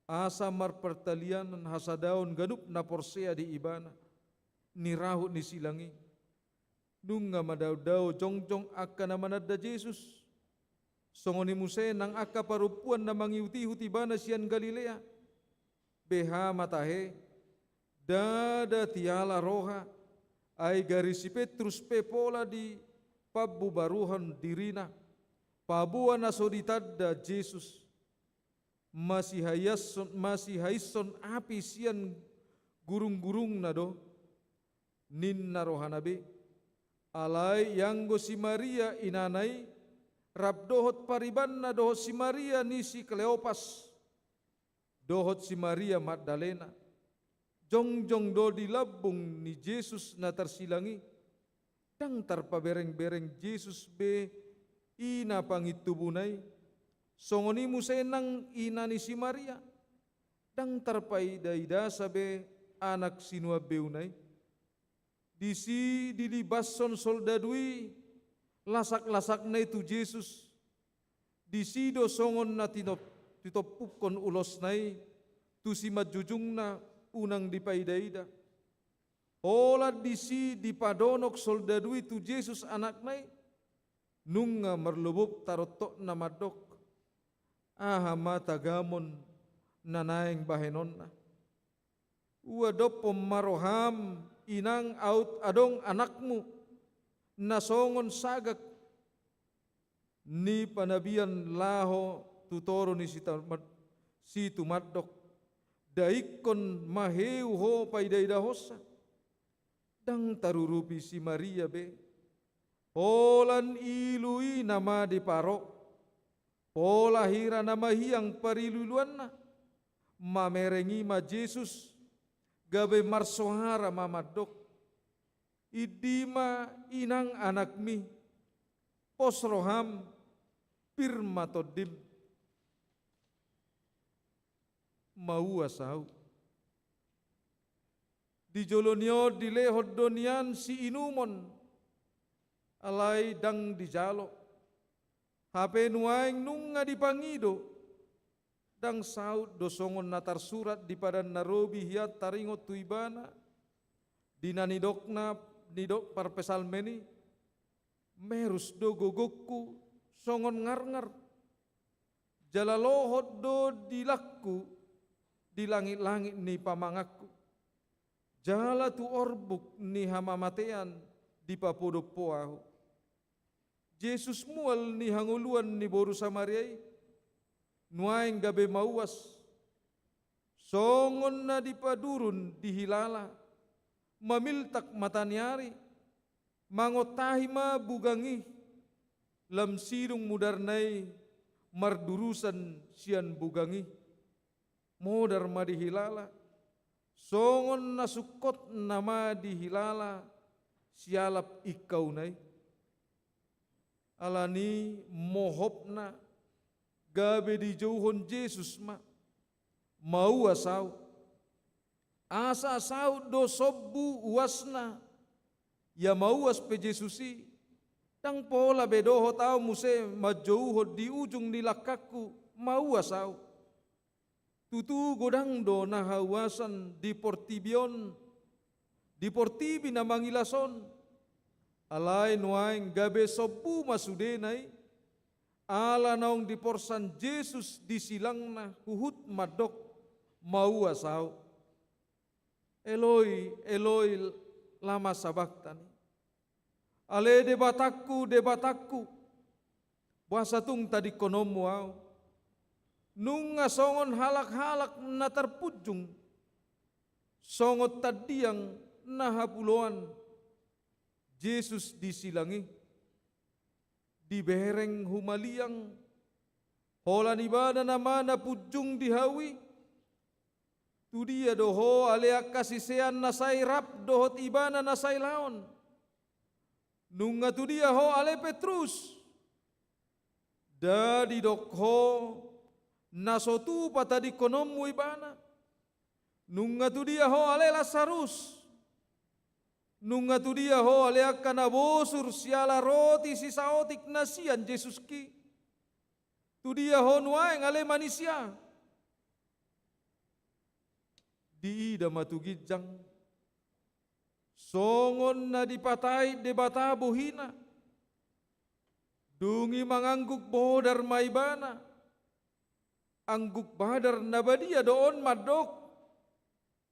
Asa marpartalianan hasadaon ganup na porsea di ibana, ni rahut ni silang i. Nunga madaodao jongjong angka na mananda Jesus. Songon i muse nang angka parompuan na mangihutihut ibana sian Galilea. Beha ma tahe, ndada tiala roha, ai gari si Petrus pe pola dipambubaruhon dirina. Paboa na so ditanda Jesus. Masihaiasson-, masihaishon api sian gurunggurungna do, ninna rohana be. Alai ianggo si Maria inana i, rap dohot paribanna dohot si Maria ni si Kleopas, dohot si Maria Magdalena. Jongjong do di lambung ni Jesus na tarsilang i. Ndang tarpaberengbereng Jesus be ina pangintubuna i. Songon i muse nang ina ni si Maria. Ndang tarpaidaidasa be anak sinuambeuna i. Disi dilibashon soldadu i lasak-lasakna i tu Jesus. Disi do songon na tinop-, titompukkon ulosna i tu simanjujungna unang dipaidaida. Holan disi dipadonok soldadu i tu Jesus anakna i, Nunga marlobop tarontokna mandok: Aha ma tagamon na naeng bahenonna? Ua dophon ma roham, inang, aut adong anakmu na songon sagak ni panabian laho tu toru ni situmandok, situmandok, daikkon ma heu ho paidaidahonsa. Ndang tarurupi si Maria be, holan ilu i nama diparo, pola hira na mahiang pariluiluanna. Mamereng i ma Jesus, gabe marsoara ma mandok: Indi ma, inang, anakmi, pos roham, pir ma tondim. Mauas ahu. Di jolo ni on dilehon do nian siinumon, alai ndang dijalo. Hape nuaeng nunga dipangido, ndang saut do songon na tarsurat di Padan na Robi hian taringot tu ibana, di na nidokna, nidok parpsalmen i: Merus do gogongku songon ngarngar, jala lohot do dilangku di langitlangit ni pamanganku, jala tu orbuk ni hamamatean dipapodop ho ahu. Jesus mual ni hangoluan ni boru Samaria i, nuaeng gabe mauas. Songon na dipadurun dihilala, mamiltak mata ni ari, mangontahi ma bugang i, lam sidung mudarna i mardurusan sian bugang i. Modar ma dihilala, songon na sungkot nama dihilala sialap ingkauna i. Alani mohopna, gabe dijouhon Jesus ma: Mauas ahu. Asa saut do sombu uasna. Ia mauas pe Jesus i, ndang pola be dohot ahu muse manjouhon di ujung ni langkangku: Mauas ahu. Tutu godang do na hauasan di portibi on, di portibi na mangilas on. Alai nuaeng gabe sombu ma sudena i, ala naung diporsan Jesus di silangna huhut mandok: Mauas ahu. Eloi, Eloi, lama sabaktani? Ale Debatangku, Debatangku, boasa tung tadingkononmu ahu? Nunga songon halak-halak na tarpunjung, songon tandiang na hapuloan Jesus di silang i. Dibereng humaliang, holan ibana nama na punjung di hau i. Tudia do ho ale angka sisean na sai rap dohot ibana na sai laon? Nunga tudia ho ale Petrus? Nda didok ho na so tupa tadingkononmu ibana? Nunga tudia ho ale Lasarus? Nunga tudia ho ale angka na bosur siala roti sisaotik na sian Jesuski? Tudia ho nuaeng ale manisia? Diida ma tu ginjang, songon na dipatait Debata bohina. Dung i mangangguk bodar ma ibana. Angguk badar na badia do on mandok: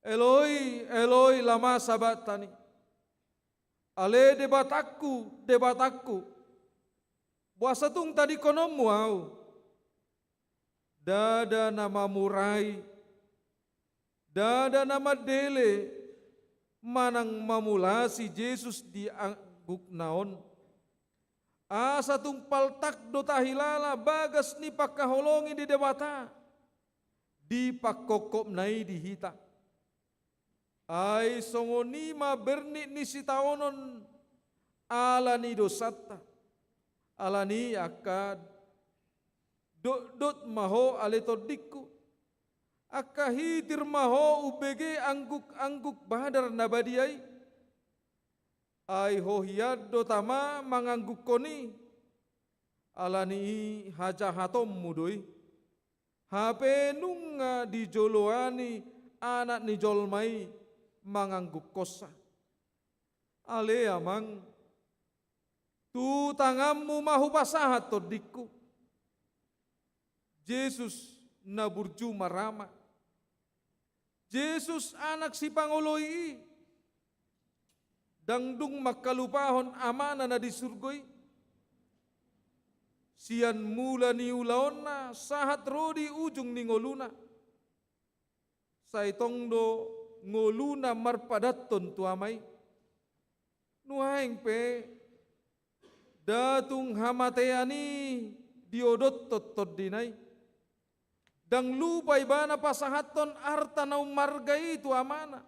Eloi, Eloi, lama sabaktani? Ale Debatangku, Debatangku, boasa tung tadingkononmu ahu? Ndada na mamurai, ndada na mandele manang mamulasi Jesus di anggukna on. Asa tung paltak do tahilala bagas ni pangkaholongi ni Debata di pangkophopna i di hita. Ai songon i ma bernit ni sitaonon ala ni dosanta. Alani i angka dotdot ma ho ale tondingku. Angka hitir ma ho umbege angguk-angguk badar na badia i. Ai ho hian do tama manganggukon i. Alani i hajahatonmu do i. Hape nunga dijoloani Anak ni jolma i manganggukkonsa. Ale Amang, Tu tanganmu ma hupasahat tondingku. Jesus na burju marama. Jesus anak sipangoloi i. Ndang dung mangkalupahon Amana na di surgo i. Sian mula ni ulaonna sahat ro di ujung ni ngoluna. Sai tong do ngoluna marpadathon tu Ama i. Nuaeng pe ndang tung hamatean i diodothon tondina i. Ndang lupa ibana pasahathon arta na ummarga i tu Amana.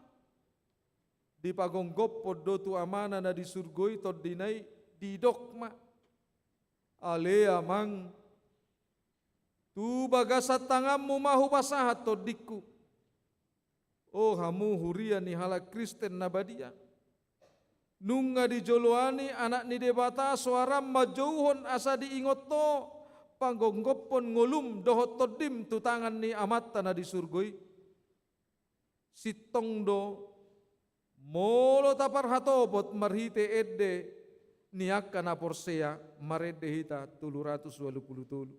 Dipagonggomhon do tu Amana na di surgo i tondina i, didok ma: Ale Amang, tu bagasan tanganmu ma hupasahat tondingku. O hamu huria ni halak Kristen na badia. Nunga dijoloani Anak ni Debata soaram manjouhon asa diingot ho pagonggomhon ngolum dohot tondim tu tangan ni Amanta na di surgo i. Sintong do molo taparhatopot marhite ende ni angka na porsea, marende hita tolu ratus ualu pulu tolu.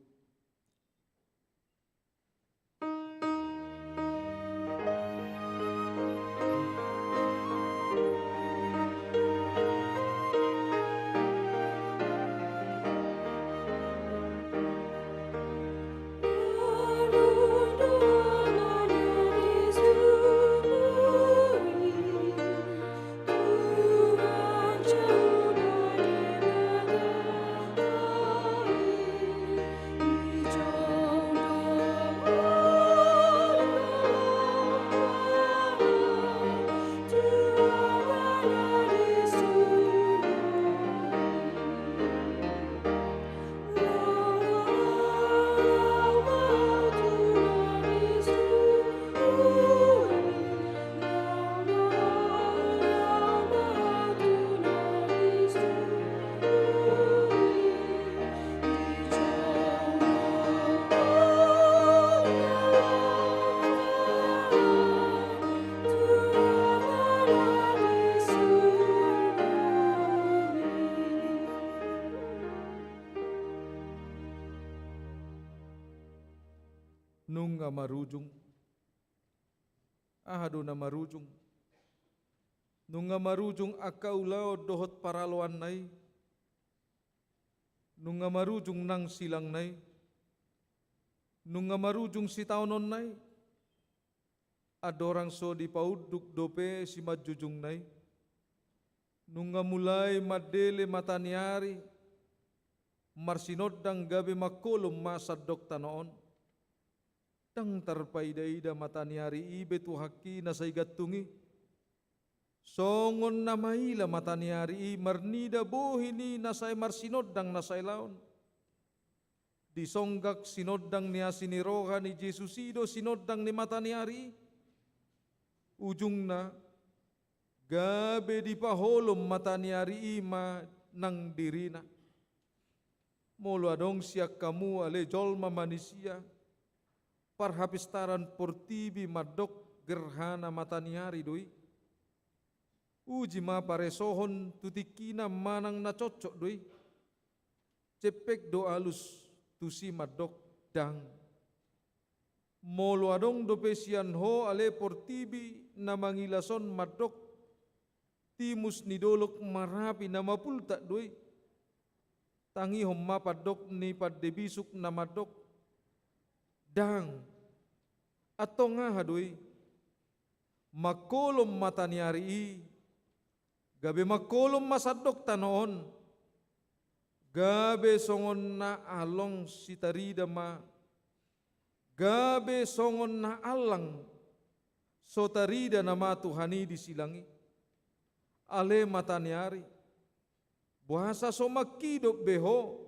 Nunga marujung. Aha do na marujung? Nunga marujung angka ulaon dohot paraloanna i. Nunga marujung nang silangna i. Nunga marujung sitaononna i. Andorang so dipaunduk dope simanjujungna i, nunga mulai mandele mata ni ari, marsinondang gabe mangkolom ma sandok tano on. Ndang tarpaida-ida mata ni ari i be tu haki na sai gantung i. Songon na maila mata ni ari i marnida bohi ni na sai marsinondang na sai laon. Disonggak sinondang ni asi ni roha ni Jesus i do sinondang ni mata ni ari i. Ujungna, gabe dipaholom mata ni ari i ma nang dirina. Molo adong sian hamu ale jolma manisia, parhapistaran portibi mandok gerhana mata ni ari do i. Uji ma paresohon tu tingkina manang na cocok do i. Jempek do alus tusi mandok ndang. Molo adong dope sian ho ale portibi na mangilas on mandok, timus ni dolok marapi na mapultak do i. Tangihon ma pandok ni pande bisuk na mandok, ndang. Antong aha do i? Mangkolom mata ni ari i, gabe mangkolom ma sandok tano on. Gabe songon na along sitarida ma, gabe songon na allang so tarida nama Tuhan i di silang i. Ale mata ni ari, boasa so mangkidop be ho?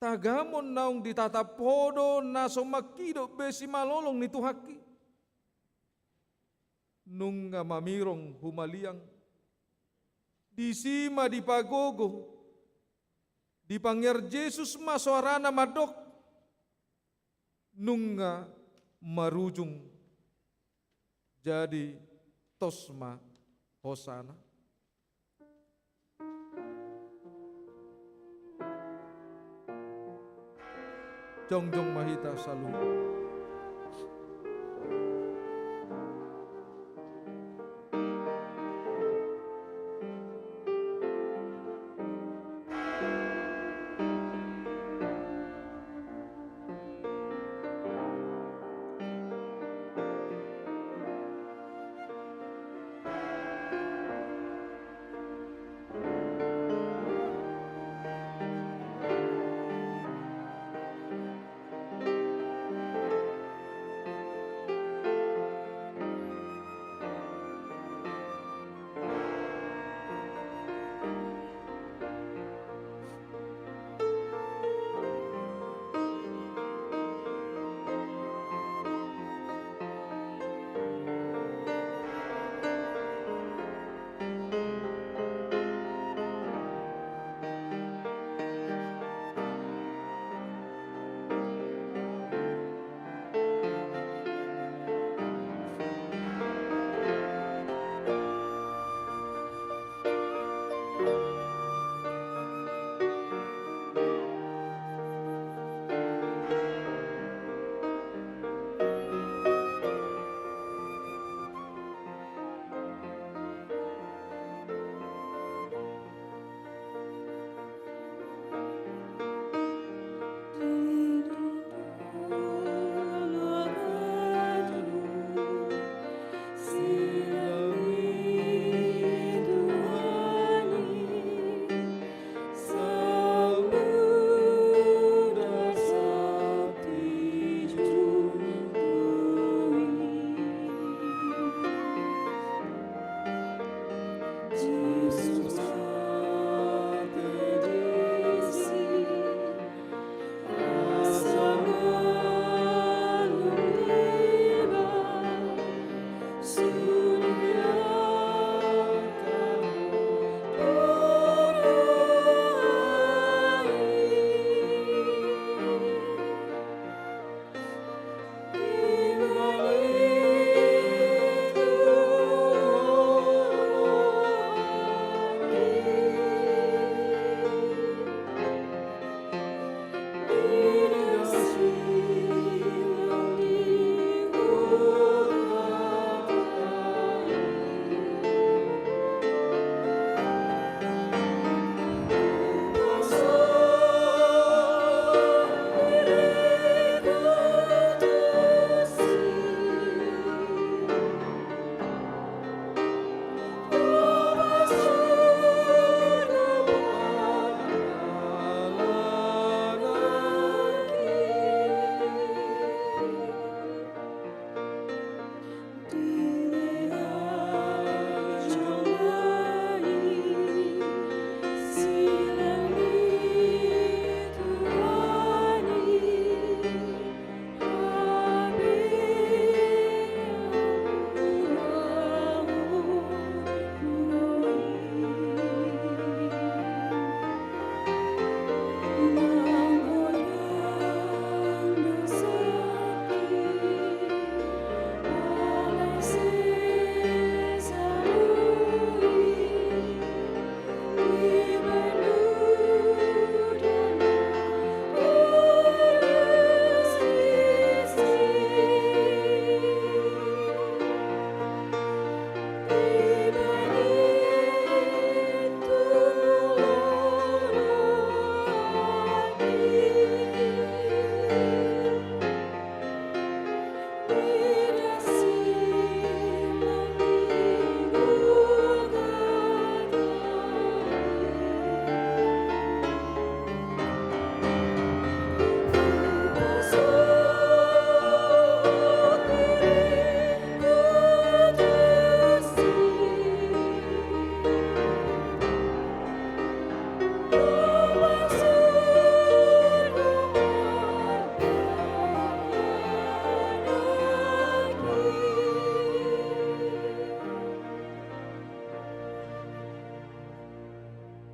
Tagamon naung ditatap ho do na so mangkidop be simalolong ni Tuhanki. Nunga mamirong humaliang, disi ma dipagogo, dipangiar Jesus ma soarana mandok, nunga marujung. Jadi tos ma hosana. Jongjong ma hita saluhut.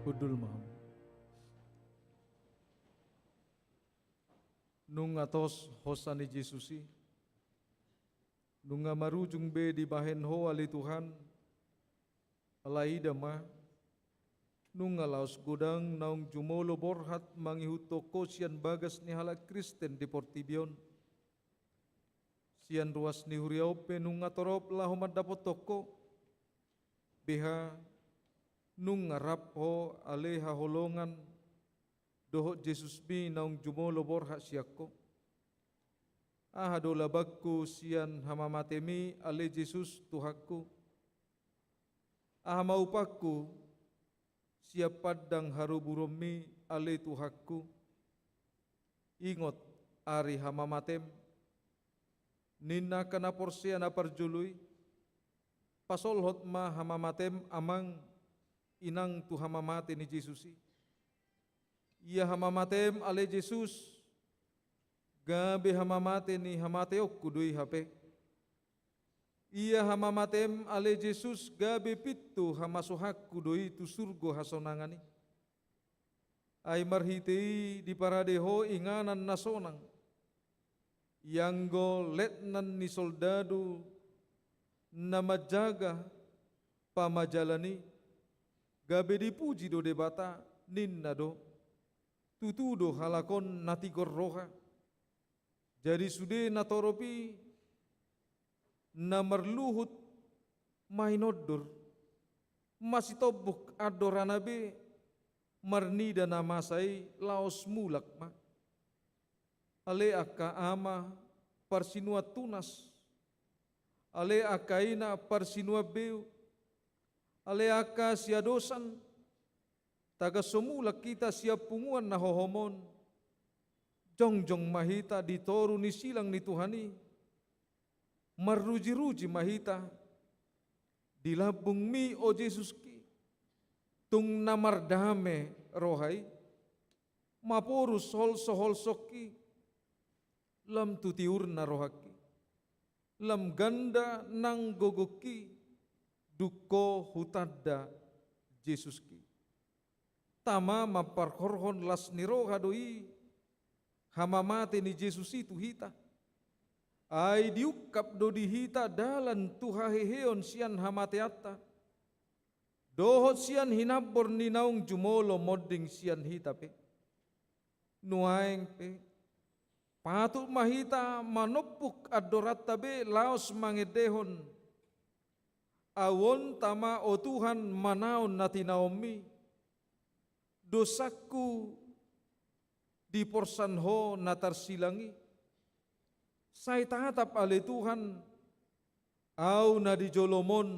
Hundul ma hamu. Nunga tos hosa ni Jesus i, nunga marujung be dibahen Ho ale Tuhan, alai ida ma, Nunga laos godang naung jumolo borhat mangihuthon Ho sian bagas ni halak Kristen di portibi on. Sian ruas ni huria on pe nunga torop laho mandapothon Ho. Beha, nunga rap Ho ale haholongan dohot Jesusmi naung jumolo borhat sian Ho. Aha do labangku sian hamamatemi ale Jesus Tuhanku? Aha ma upangku sian pandang haruburonmi ale Tuhanku? Ingot ari hamamatem, ninna angka na porsea na parjolo i. Pasolhot ma hamamatem amang inang tu hamamate ni Jesus i. Ia hamamatem ale Jesus, gabe hamamate ni hamateonku do i hape. Ia hamamatem ale Jesus gabe pintu hamasoanku do i tu surgo hasonangan i. Ai marhite i diparade Ho inganan na sonang. Ianggo letnan ni soldadu na manjaga pamajalan i, gabe dipuji do Debata, ninna do. Tutu do halak on na tigor roha. Jadi sude na torop i na marluhut mainondur, masitombuk andorana be marnida na masa i laos mulak ma. Ale angka ama parsinuan tunas, ale angka ina parsinuan beu, ale angka siadosan, tagan so mulak hita sian punguan na hohom on, jongjong ma hita di toru ni silang ni Tuhan i, marrujiruji ma hita di lambungmi o Jesuski, tung na mardame roha i, maporus holsoholsoki, lam tu tiurna rohangki, lam ganda nang gogongki, dung ho hutanda Jesuski. Tama mamparhorhon las ni roha do i hamamate ni Jesus i tu hita. Ai diungkap do di hita dalan tu haheheon sian hamateanta. Dohot sian hinambor ni naung jumolo monding sian hita pe. Nuaeng pe, patut ma hita manombuk andoranta be laos mangendehon. Au on tama o Tuhan manaon na tinaonmi. Dosangku diporsan Ho na tarsilang i. Sai tatap ale Tuhan, au na di jolom on,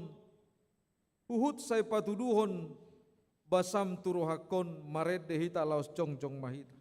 huhut sai patuduhon basam tu rohangkon. Marende hita laos jongjong ma hita.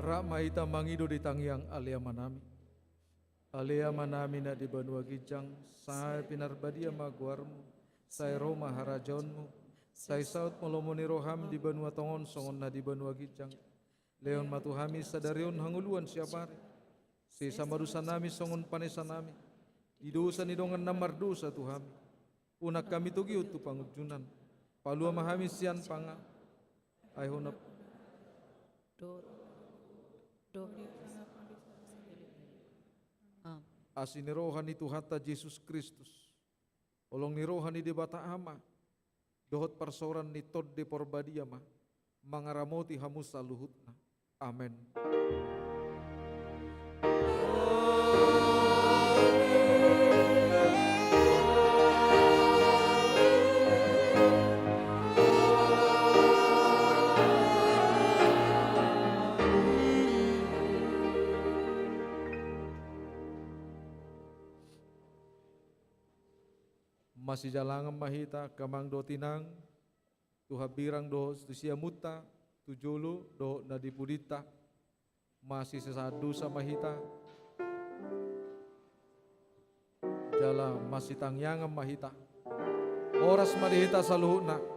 Rap ma hita mangido di tangiang Ale Amanami. Ale Amanami na di banua ginjang, sai pinarbadia ma goarmu, sai ro ma harajaonmu, sai saut ma lomo ni roham di banua tonga on songon na di banua ginjang. Lehon ma tu hami sadari on hangoluan siapari. Sesa ma dosanami songon panesanami di dosa ni dongan na mardosa tu hami. Unang hami togihon tu pangunjunan. Palua ma hami sian pangan. Ai hona do, do. Am. Asi ni roha ni Tuhanta Jesus Kristus, Holong ni roha ni Debata Ama, dohot parsaoran ni Tondi Porbadia ma mangaramoti hamu saluhutna. Amen. Masijalangan ma hita, angka amang dohot inang, tu hambirang dohot tu siamunta, tu jolo dohot na di pudinta. Masisahat dosa ma hita, jala masitangiangan ma hita. Horas ma di hita saluhutna.